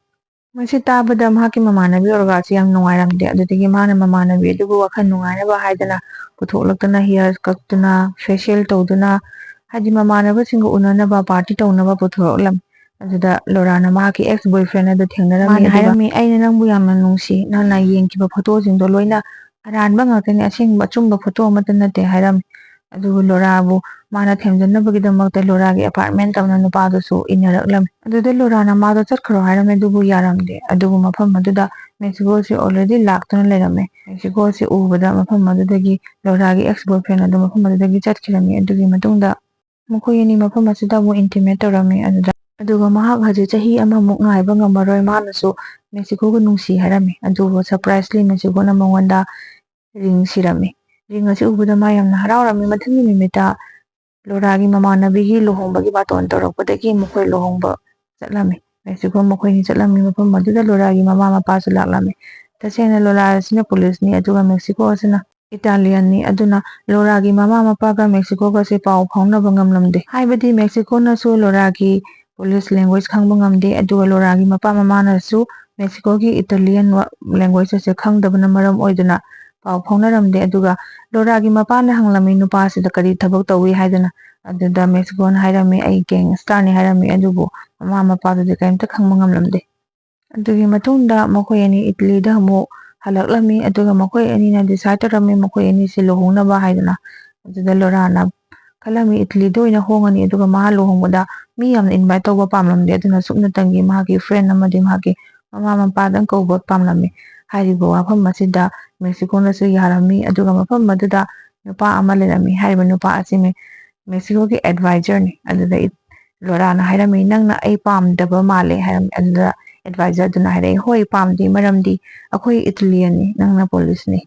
ꯃꯁꯤ ꯇꯥꯕꯗ ꯃꯍꯥꯛꯀꯤ ꯃꯃꯥꯟꯅꯕꯤ ꯑꯣꯔꯒꯥꯁꯤ ꯌꯥꯝ ꯅꯨꯡꯉꯥꯏꯔꯝꯗꯦ꯫ ꯑꯗꯨꯗꯒꯤ ꯃꯥꯅ ꯃꯃꯥꯟꯅꯕꯤ ꯑꯗꯨꯕꯨ ꯋꯥꯈꯜ ꯅꯨꯡꯉꯥꯏꯅꯕ ꯍꯥꯏꯗꯅ ꯄꯨꯊꯣꯛꯂꯛꯇꯨꯅ, hair ꯀꯛꯇꯨꯅ, facial ꯇꯧꯗꯨꯅ, ꯍꯥꯏꯗꯤ ꯃꯃꯥꯟꯅꯕꯁꯤꯡꯒ ꯎꯅꯅꯕ, party ꯇꯧꯅꯕ ꯄꯨꯊꯣꯔꯛꯂꯝꯃꯤ꯫ ꯑꯗꯨꯗ ꯂꯣꯔꯥꯅ ꯃꯍꯥꯛꯀꯤ ex boyfriend ꯑꯗꯨ ꯊꯦꯡꯅꯔꯝꯃꯤ꯫ ꯃꯥꯅ ꯑꯗꯨꯒ ꯍꯥꯏꯔꯝꯃꯤ, "ꯑꯩꯅ ꯅꯪꯕꯨ ꯌꯥꯝꯅ ꯅꯨꯡꯁꯤ, ꯅꯪꯅ ꯌꯦꯡꯈꯤꯕ photoꯁꯤꯡꯗꯣ ꯂꯣꯏꯅ ꯑꯔꯥꯟꯕ ꯉꯥꯛꯇꯅꯤ, ꯑꯁꯦꯡꯕ ꯑꯆꯨꯝꯕ photo ꯑꯃꯠꯇ ꯅꯠꯇꯦ" ꯍꯥꯏꯔꯝꯃꯤ꯫ ꯑꯗꯨꯕꯨ ꯂꯣꯔꯥꯕꯨ ꯃꯥꯅ ꯊꯦꯝꯖꯤꯟꯅꯕꯒꯤꯗꯃꯛꯇ ꯂꯣꯔꯥꯒꯤ apartment ꯇꯧꯅ ꯅꯨꯄꯥꯗꯨꯁꯨ ꯏꯟꯅꯔꯛꯂꯝꯃꯤ꯫ ꯑꯗꯨꯗ ꯂꯣꯔꯥꯅ ꯃꯥꯗꯣ ꯆꯠꯈ꯭ꯔꯣ ꯍꯥꯏꯔꯝꯃꯤ, ꯑꯗꯨꯕꯨ ꯌꯥꯔꯝꯗꯦ꯫ ꯑꯗꯨꯕꯨ ꯃꯐꯝ ꯑꯗꯨꯗ ꯃꯦꯛꯁꯤꯀꯣꯁꯤ already ꯂꯥꯛꯇꯨꯅ ꯂꯩꯔꯝꯃꯦ꯫ ꯃꯦꯛꯁꯤꯀꯣꯁꯤ ꯎꯕꯗ ꯃꯐꯝ ꯑꯗꯨꯗꯒꯤ ꯂꯣꯔꯥꯒꯤ ex boyfriend ꯑꯗꯨ ꯃꯐꯝ ꯑꯗꯨꯗꯒꯤ ꯆꯠꯈꯤꯔꯝꯃꯤ꯫ ꯑꯗꯨꯒꯤ ꯃꯇꯨꯡꯗ ꯃꯈꯣꯏ ꯑꯅꯤ ꯃꯐꯝ ꯑꯁꯤꯗ ꯑꯃꯨꯛ intimate ꯇꯧꯔꯝꯃꯤ꯫ ꯑꯗꯨꯗ, ꯑꯗꯨꯒ ꯃꯍꯥꯛ ꯍꯧꯖꯤꯛ ꯆꯍꯤ ꯑꯃꯃꯨꯛ ꯉꯥꯏꯕ ꯉꯝꯃꯔꯣꯏ, ꯃꯥꯅꯁꯨ ꯃꯦꯛꯁꯤꯀꯣꯒ ꯅꯨꯡꯁꯤ ꯍꯥꯏꯔꯝꯃꯤ꯫ ꯑꯗꯨꯕꯨ surprisely ꯃꯦꯛꯁꯤꯀꯣꯅ ꯃꯉꯣꯟꯗ ring ꯁꯤꯔꯝꯃꯤ꯫ Ring ꯑꯁꯤ ꯎꯕꯗ ꯃꯥ ꯌꯥꯝꯅ ꯍꯔꯥꯎꯔꯝꯃꯤ꯫ ꯃꯊꯪꯒꯤ ꯅꯨꯃꯤꯠꯇ ꯂꯣꯔꯥꯒꯤ ꯃꯃꯥꯟꯅꯕꯤꯒꯤ ꯂꯨꯍꯣꯡꯕꯒꯤ ꯕꯥꯇꯣꯟ ꯇꯧꯔꯛꯄꯗꯒꯤ ꯃꯈꯣꯏ ꯂꯨꯍꯣꯡꯕ ꯆꯠꯂꯝꯃꯤ꯫ ꯃꯦꯛꯁꯤꯀꯣ ꯃꯈꯣꯏꯅꯤ ꯆꯠꯂꯝꯃꯤ꯫ ꯃꯐꯝ ꯑꯗꯨꯗ ꯂꯣꯔꯥꯒꯤ ꯃꯃꯥ ꯃꯄꯥꯁꯨ ꯂꯥꯛꯂꯝꯃꯤ꯫ ꯇꯁꯦꯡꯅ ꯂꯣꯔꯥ ꯑꯁꯤꯅ ꯄꯨꯂꯤꯁꯅꯤ, ꯑꯗꯨꯒ ꯃꯦꯛꯁꯤꯀꯣ ꯑꯁꯤꯅ ꯏꯇꯥꯂꯤꯌꯟꯅꯤ꯫ ꯑꯗꯨꯅ ꯂꯣꯔꯥꯒꯤ ꯃꯃꯥ ꯃꯄꯥꯒ ꯃꯦꯛꯁꯤꯀꯣꯒꯁꯦ ꯄꯥꯎ ꯐꯥꯎꯅꯕ ꯉꯝꯂꯝꯗꯦ꯫ ꯍꯥꯏꯕꯗꯤ ꯃꯦꯛꯁꯤꯀꯣꯅꯁꯨ ꯂꯣꯔꯥꯒꯤ ꯄꯨꯂꯤꯁ language ꯈꯪꯕ ꯉꯝꯗꯦ, ꯑꯗꯨꯒ ꯂꯣꯔꯥꯒꯤ ꯃꯄꯥ ꯃꯃꯥꯅꯁꯨ ꯃꯦꯛꯁꯤꯀꯣꯒꯤ Italian ꯋꯥ-, language ꯑꯁꯦ ꯈꯪꯗꯕꯅ ꯃꯔꯝ ꯑꯣꯏꯗꯨꯅ ꯄꯥꯎ ꯐꯥꯎꯅꯔꯝꯗꯦ꯫ ꯑꯗꯨꯒ ꯂꯣꯔꯥꯒꯤ ꯃꯄꯥꯅ ꯍꯪꯂꯝꯃꯤ, "ꯅꯨꯄꯥꯁꯤꯗ ꯀꯔꯤ ꯊꯕꯛ ꯇꯧꯏ?" ꯍꯥꯏꯗꯅ꯫ ꯑꯗꯨꯗ ꯃꯦꯛꯁꯤꯀꯣꯅ ꯍꯥꯏꯔꯝꯃꯤ, "ꯑꯩ gangsterꯅꯤ" ꯍꯥꯏꯔꯝꯃꯤ꯫ ꯑꯗꯨꯕꯨ ꯃꯃꯥ ꯃꯄꯥꯗꯨꯗꯤ ꯀꯔꯤꯝꯇ ꯈꯪꯕ ꯉꯝꯂꯝꯗꯦ꯫ ꯑꯗꯨꯒꯤ ꯃꯇꯨꯡꯗ ꯃꯈꯣꯏ ꯑꯅꯤ ꯏꯇꯂꯤꯗ ꯑꯃꯨꯛ ꯍꯜꯂꯛꯂꯝꯃꯤ꯫ ꯑꯗꯨꯒ ꯃꯈꯣꯏ ꯑꯅꯤꯅ decide ꯇꯧꯔꯝꯃꯤ ꯃꯈꯣꯏ ꯑꯅꯤꯁꯤ ꯂꯨꯍꯣꯡꯅꯕ ꯍꯥꯏꯗꯅ꯫ ꯑꯗꯨꯗ ꯂꯣꯔꯥꯅ ꯈꯜꯂꯝꯃꯤ, "ꯏꯇꯂꯤꯗ ꯑꯣꯏꯅ ꯍꯣꯡꯉꯅꯤ"꯫ ꯑꯗꯨꯒ ꯃꯥ ꯂꯨꯍꯣꯡꯕꯗ ꯃꯤ ꯌꯥꯝꯅ invite ꯇꯧꯕ ꯄꯥꯝꯂꯝꯗꯦ꯫ ꯑꯗꯨꯅ ꯁꯨꯞꯅꯇꯪꯒꯤ ꯃꯍꯥꯛꯀꯤ friend ꯑꯃꯗꯤ ꯃꯍꯥꯛꯀꯤ ꯃꯃꯥ ꯃꯄꯥꯗꯪ ꯀꯧꯕ ꯄꯥꯝꯂꯝꯃꯤ꯫ ꯍꯥꯏꯔꯤꯕ ꯋꯥꯐꯝ ꯑꯁꯤꯗ ꯃꯦꯛꯁꯤꯀꯣꯅꯁꯨ ꯌꯥꯔꯝꯃꯤ꯫ ꯑꯗꯨꯒ ꯃꯐꯝ ꯑꯗꯨꯗ ꯅꯨꯄꯥ ꯑꯃ ꯂꯩꯔꯝꯃꯤ꯫ ꯍꯥꯏꯔꯤꯕ ꯅꯨꯄꯥ ꯑꯁꯤ ꯃꯦ-, ꯃꯦꯛꯁꯤꯀꯣꯒꯤ advisorꯅꯤ꯫ ꯑꯗꯨꯗ ꯏ-, ꯂꯣꯔꯥꯅ ꯍꯥꯏꯔꯝꯃꯤ, "ꯅꯪꯅ ꯑꯩ ꯄꯥꯝꯗꯕ ꯃꯥꯜꯂꯦ" ꯍꯥꯏꯔꯝꯃꯤ꯫ ꯑꯗꯨꯗ ꯑꯦꯗꯚꯥꯏꯖꯔꯗꯨꯅ ꯍꯥꯏꯔꯛꯑꯦ, "ꯍꯣꯏ, ꯄꯥꯝꯗꯦ, ꯃꯔꯝꯗꯤ ꯑꯩꯈꯣꯏ ꯏꯇꯥꯂꯤꯌꯟꯅꯤ, ꯅꯪꯅ ꯄꯣꯂꯤꯁꯅꯤ,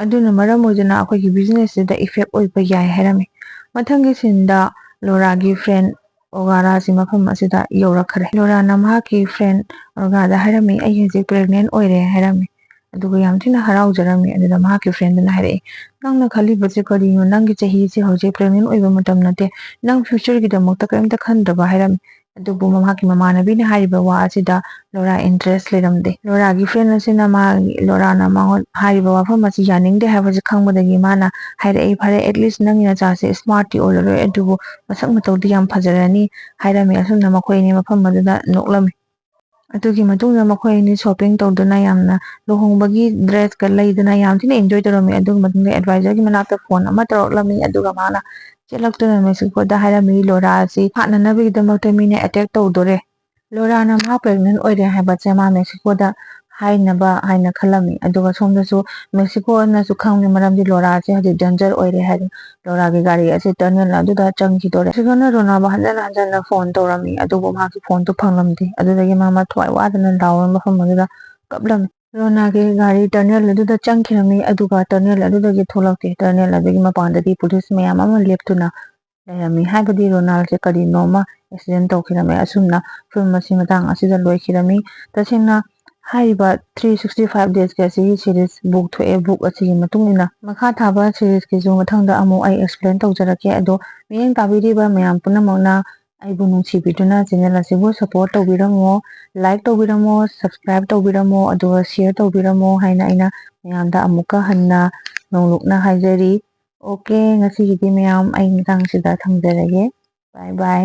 ꯑꯗꯨꯅ ꯃꯔꯝ ꯑꯣꯏꯗꯨꯅ ꯑꯩꯈꯣꯏꯒꯤ ꯕꯤꯖꯤꯅꯦꯁꯁꯤꯗ ꯏꯐꯦꯛ ꯑꯣꯏꯕ ꯌꯥꯏ" ꯍꯥꯏꯔꯝꯃꯤ꯫ ꯃꯊꯪꯒꯤ ꯁꯤꯟꯗ ꯂꯣꯔꯥꯒꯤ ꯐ꯭ꯔꯦꯟ ꯑꯣꯒꯥꯔꯥꯁꯤ ꯃꯐꯝ ꯑꯁꯤꯗ ꯌꯧꯔꯛꯈ꯭ꯔꯦ꯫ ꯂꯣꯔꯥꯅ ꯃꯍꯥꯛꯀꯤ ꯐ꯭ꯔꯦꯟ ꯑꯣꯒꯥꯗ ꯍꯥꯏꯔꯝꯃꯤ, "ꯑꯩ ꯍꯧꯖꯤꯛ ꯄ꯭ꯔꯦꯒꯅꯦꯟ ꯑꯣꯏꯔꯦ" ꯍꯥꯏꯔꯝꯃꯤ꯫ ꯑꯗꯨꯒ ꯌꯥꯝ ꯊꯤꯅ ꯍꯔꯥꯎꯖꯔꯝꯃꯤ꯫ ꯑꯗꯨꯗ ꯃꯍꯥꯛꯀꯤ ꯐ꯭ꯔꯦꯟꯗꯨꯅ ꯍꯥꯏꯔꯛꯏ, "ꯅꯪꯅ ꯈꯜꯂꯤꯕꯁꯦ ꯀꯔꯤꯅꯣ? ꯅꯪꯒꯤ ꯆꯍꯤꯁꯦ ꯍꯧꯖꯤꯛ ꯄ꯭ꯔꯦꯒꯅꯦꯟ ꯑꯣꯏꯕ ꯃꯇꯝ ꯅꯠꯇꯦ꯫ ꯅꯪ ꯐ꯭ꯌꯨꯆꯔꯒꯤꯗꯃꯛꯇ ꯀꯔꯤꯝꯇ ꯈꯟꯗ꯭ꯔꯕ?" ꯍꯥꯏꯔꯝꯃꯤ꯫ ꯑꯗꯨꯕꯨ ꯃꯍꯥꯛꯀꯤ ꯃꯃꯥꯟꯅꯕꯤꯅ ꯍꯥꯏꯔꯤꯕ ꯋꯥ ꯑꯁꯤꯗ ꯂꯣꯔꯥ ꯏꯟꯇꯔꯦꯁ ꯂꯩꯔꯝꯗꯦ꯫ ꯂꯣꯔꯥꯒꯤ ꯐ꯭ꯔꯦꯟ ꯑꯁꯤꯅ ꯃꯥꯒꯤ, ꯂꯣꯔꯥꯅ ꯃꯉꯣꯟ ꯍꯥꯏꯔꯤꯕ ꯋꯥꯐꯝ ꯑꯁꯤ ꯌꯥꯅꯤꯡꯗꯦ ꯍꯥꯏꯕꯁꯤ ꯈꯪꯕꯗꯒꯤ ꯃꯥꯅ ꯍꯥꯏꯔꯛꯏ, "ꯐꯔꯦ, ꯑꯦꯠꯂꯤꯁ ꯅꯪꯒꯤ ꯅꯆꯥꯁꯦ ꯁ꯭ꯃꯥꯔꯠꯇꯤ ꯑꯣꯏꯔꯔꯣꯏ, ꯑꯗꯨꯕꯨ ꯃꯁꯛ ꯃꯇꯧꯗꯤ ꯌꯥꯝ ꯐꯖꯔꯅꯤ" ꯍꯥꯏꯔꯝꯃꯤ꯫ ꯑꯁꯨꯝꯅ ꯃꯈꯣꯏ ꯑꯅꯤ ꯃꯐꯝ ꯑꯗꯨꯗ ꯅꯣꯛꯂꯝꯃꯤ꯫ ꯑꯗꯨꯒꯤ ꯃꯇꯨꯡꯗ ꯃꯈꯣꯏ ꯑꯅꯤ ꯁꯣꯞꯄꯤꯡ ꯇꯧꯗꯨꯅ, ꯌꯥꯝꯅ ꯂꯨꯍꯣꯡꯕꯒꯤ ꯗ꯭ꯔꯦꯁꯀ ꯂꯩꯗꯨꯅ ꯌꯥꯝ ꯊꯤꯅ ꯏꯟꯖꯣꯏ ꯇꯧꯔꯝꯃꯤ꯫ ꯑꯗꯨꯒꯤ ꯃꯇꯨꯡꯗ ꯑꯦꯗꯚꯥꯏꯖꯔꯒꯤ ꯃꯅꯥꯛꯇ ꯐꯣꯟ ꯑꯃ ꯇꯧꯔꯛꯂꯝꯃꯤ, ꯑꯗꯨꯒ ꯃꯥꯅ ꯆꯦꯜꯂꯛꯇꯨꯅ ꯃꯦꯛꯁꯤꯀꯣꯗ ꯍꯥꯏꯔꯝꯃꯤ, "ꯂꯣꯔꯥ ꯑꯁꯤ ꯍꯥꯠꯅꯅꯕꯒꯤꯗꯃꯛꯇ ꯃꯤꯅ ꯑꯦꯇꯦꯛ ꯇꯧꯗꯣꯔꯦ꯫ ꯂꯣꯔꯥꯅ ꯃꯍꯥꯛ ꯄ꯭ꯔꯦꯒꯅꯦꯟ ꯑꯣꯏꯔꯦ ꯍꯥꯏꯕꯁꯦ ꯃꯥ ꯃꯦꯛꯁꯤꯀꯣꯗ ꯍꯥꯏꯅꯕ" ꯍꯥꯏꯅ ꯈꯜꯂꯝꯃꯤ꯫ ꯑꯗꯨꯒ ꯁꯣꯝꯗꯁꯨ ꯃꯦꯛꯁꯤꯀꯣꯅꯁꯨ ꯈꯪꯂꯤ, ꯃꯔꯝꯗꯤ ꯂꯣꯔꯥꯁꯦ ꯍꯧꯖꯤꯛ ꯗꯦꯟꯖꯔ ꯑꯣꯏꯔꯦ ꯍꯥꯏꯗꯅ꯫ ꯂꯣꯔꯥꯒꯤ ꯒꯥꯔꯤ ꯑꯁꯤ ꯇꯅꯦꯜ ꯑꯗꯨꯗ ꯆꯪꯈꯤꯗꯣꯔꯦ꯫ ꯃꯦꯛꯁꯤꯀꯣꯅ ꯔꯣꯅꯥꯕꯨ ꯍꯟꯖꯟ ꯍꯟꯖꯟꯅ ꯐꯣꯟ ꯇꯧꯔꯝꯃꯤ, ꯑꯗꯨꯕꯨ ꯃꯍꯥꯛꯀꯤ ꯐꯣꯟꯗꯨ ꯐꯪꯂꯝꯗꯦ꯫ ꯑꯗꯨꯗꯒꯤ ꯃꯥ ꯃꯊ꯭ꯋꯥꯏ ꯋꯥꯗꯅ ꯂꯥꯎꯔꯕ ꯃꯐꯝ ꯑꯗꯨꯗ ꯀꯞꯂꯝꯃꯤ꯫ ꯔꯣꯅꯥꯒꯤ ꯒꯥꯔꯤ ꯇꯅꯦꯜ ꯑꯗꯨꯗ ꯆꯪꯈꯤꯔꯝꯃꯤ, ꯑꯗꯨꯒ ꯇꯅꯦꯜ ꯑꯗꯨꯗꯒꯤ ꯊꯣꯛꯂꯛꯇꯦ꯫ ꯇꯅꯦꯜ ꯑꯗꯨꯒꯤ ꯃꯄꯥꯟꯗꯗꯤ ꯄꯨꯂꯤꯁ ꯃꯌꯥꯝ ꯑꯃ ꯂꯦꯞꯇꯨꯅ ꯂꯩꯔꯝꯃꯤ, ꯍꯥꯏꯕꯗꯤ ꯔꯣꯅꯥꯜꯁꯦ ꯀꯔꯤꯅꯣꯃ ꯑꯦꯛꯁꯤꯗꯦꯟ ꯇꯧꯈꯤꯔꯝꯃꯦ꯫ ꯑꯁꯨꯝꯅ ꯐꯤꯂꯝ ꯑꯁꯤ ꯃꯇꯥꯡ ꯑꯁꯤꯗ ꯂꯣꯏꯈꯤꯔꯝꯃꯤ꯫ ꯇꯁꯦꯡꯅ ꯍꯥꯏꯔꯤꯕ ꯊ꯭ꯔꯤ ꯁꯤꯛꯁꯇꯤ ꯐꯥꯏꯚ ꯗꯦꯖꯀꯤ ꯑꯁꯤꯒꯤ ꯁꯤꯔꯤꯁ ꯕꯨꯛ ꯊꯣꯛꯑꯦ꯫ ꯕꯨꯛ ꯑꯁꯤꯒꯤ ꯃꯇꯨꯡ ꯏꯟꯅ ꯃꯈꯥ ꯊꯥꯕ ꯁꯤꯔꯤꯁꯀꯤꯁꯨ ꯃꯊꯪꯗ ꯑꯃꯨꯛ ꯑꯩ ꯑꯦꯛꯁꯄ꯭ꯂꯦꯟ ꯇꯧꯖꯔꯛꯀꯦ꯫ ꯑꯗꯣ ꯃꯤꯠꯌꯦꯡ ꯇꯥꯕꯤꯔꯤꯕ ꯃꯌꯥꯝ ꯄꯨꯝꯅꯃꯛꯅ ꯑꯩꯕꯨ ꯅꯨꯡꯁꯤꯕꯤꯗꯨꯅ ꯆꯦꯅꯦꯜ ꯑꯁꯤꯕꯨ ꯁꯞꯄꯣꯔꯠ ꯇꯧꯕꯤꯔꯝꯃꯣ, ꯂꯥꯏꯛ ꯇꯧꯕꯤꯔꯝꯃꯣ, ꯁꯕꯁꯀ꯭ꯔꯥꯏꯕ ꯇꯧꯕꯤꯔꯝꯃꯣ, ꯑꯗꯨꯒ ꯁꯤꯌꯔ ꯇꯧꯕꯤꯔꯝꯃꯣ ꯍꯥꯏꯅ ꯑꯩꯅ ꯃꯌꯥꯝꯗ ꯑꯃꯨꯛꯀ ꯍꯟꯅ ꯅꯧꯂꯨꯛꯅ ꯍꯥꯏꯖꯔꯤ꯫ ꯑꯣꯀꯦ, ꯉꯁꯤꯒꯤꯗꯤ ꯃꯌꯥꯝ ꯑꯩ ꯃꯇꯥꯡꯁꯤꯗ ꯊꯝꯖꯔꯒꯦ꯫ ꯕꯥꯏ ꯕꯥꯏ꯫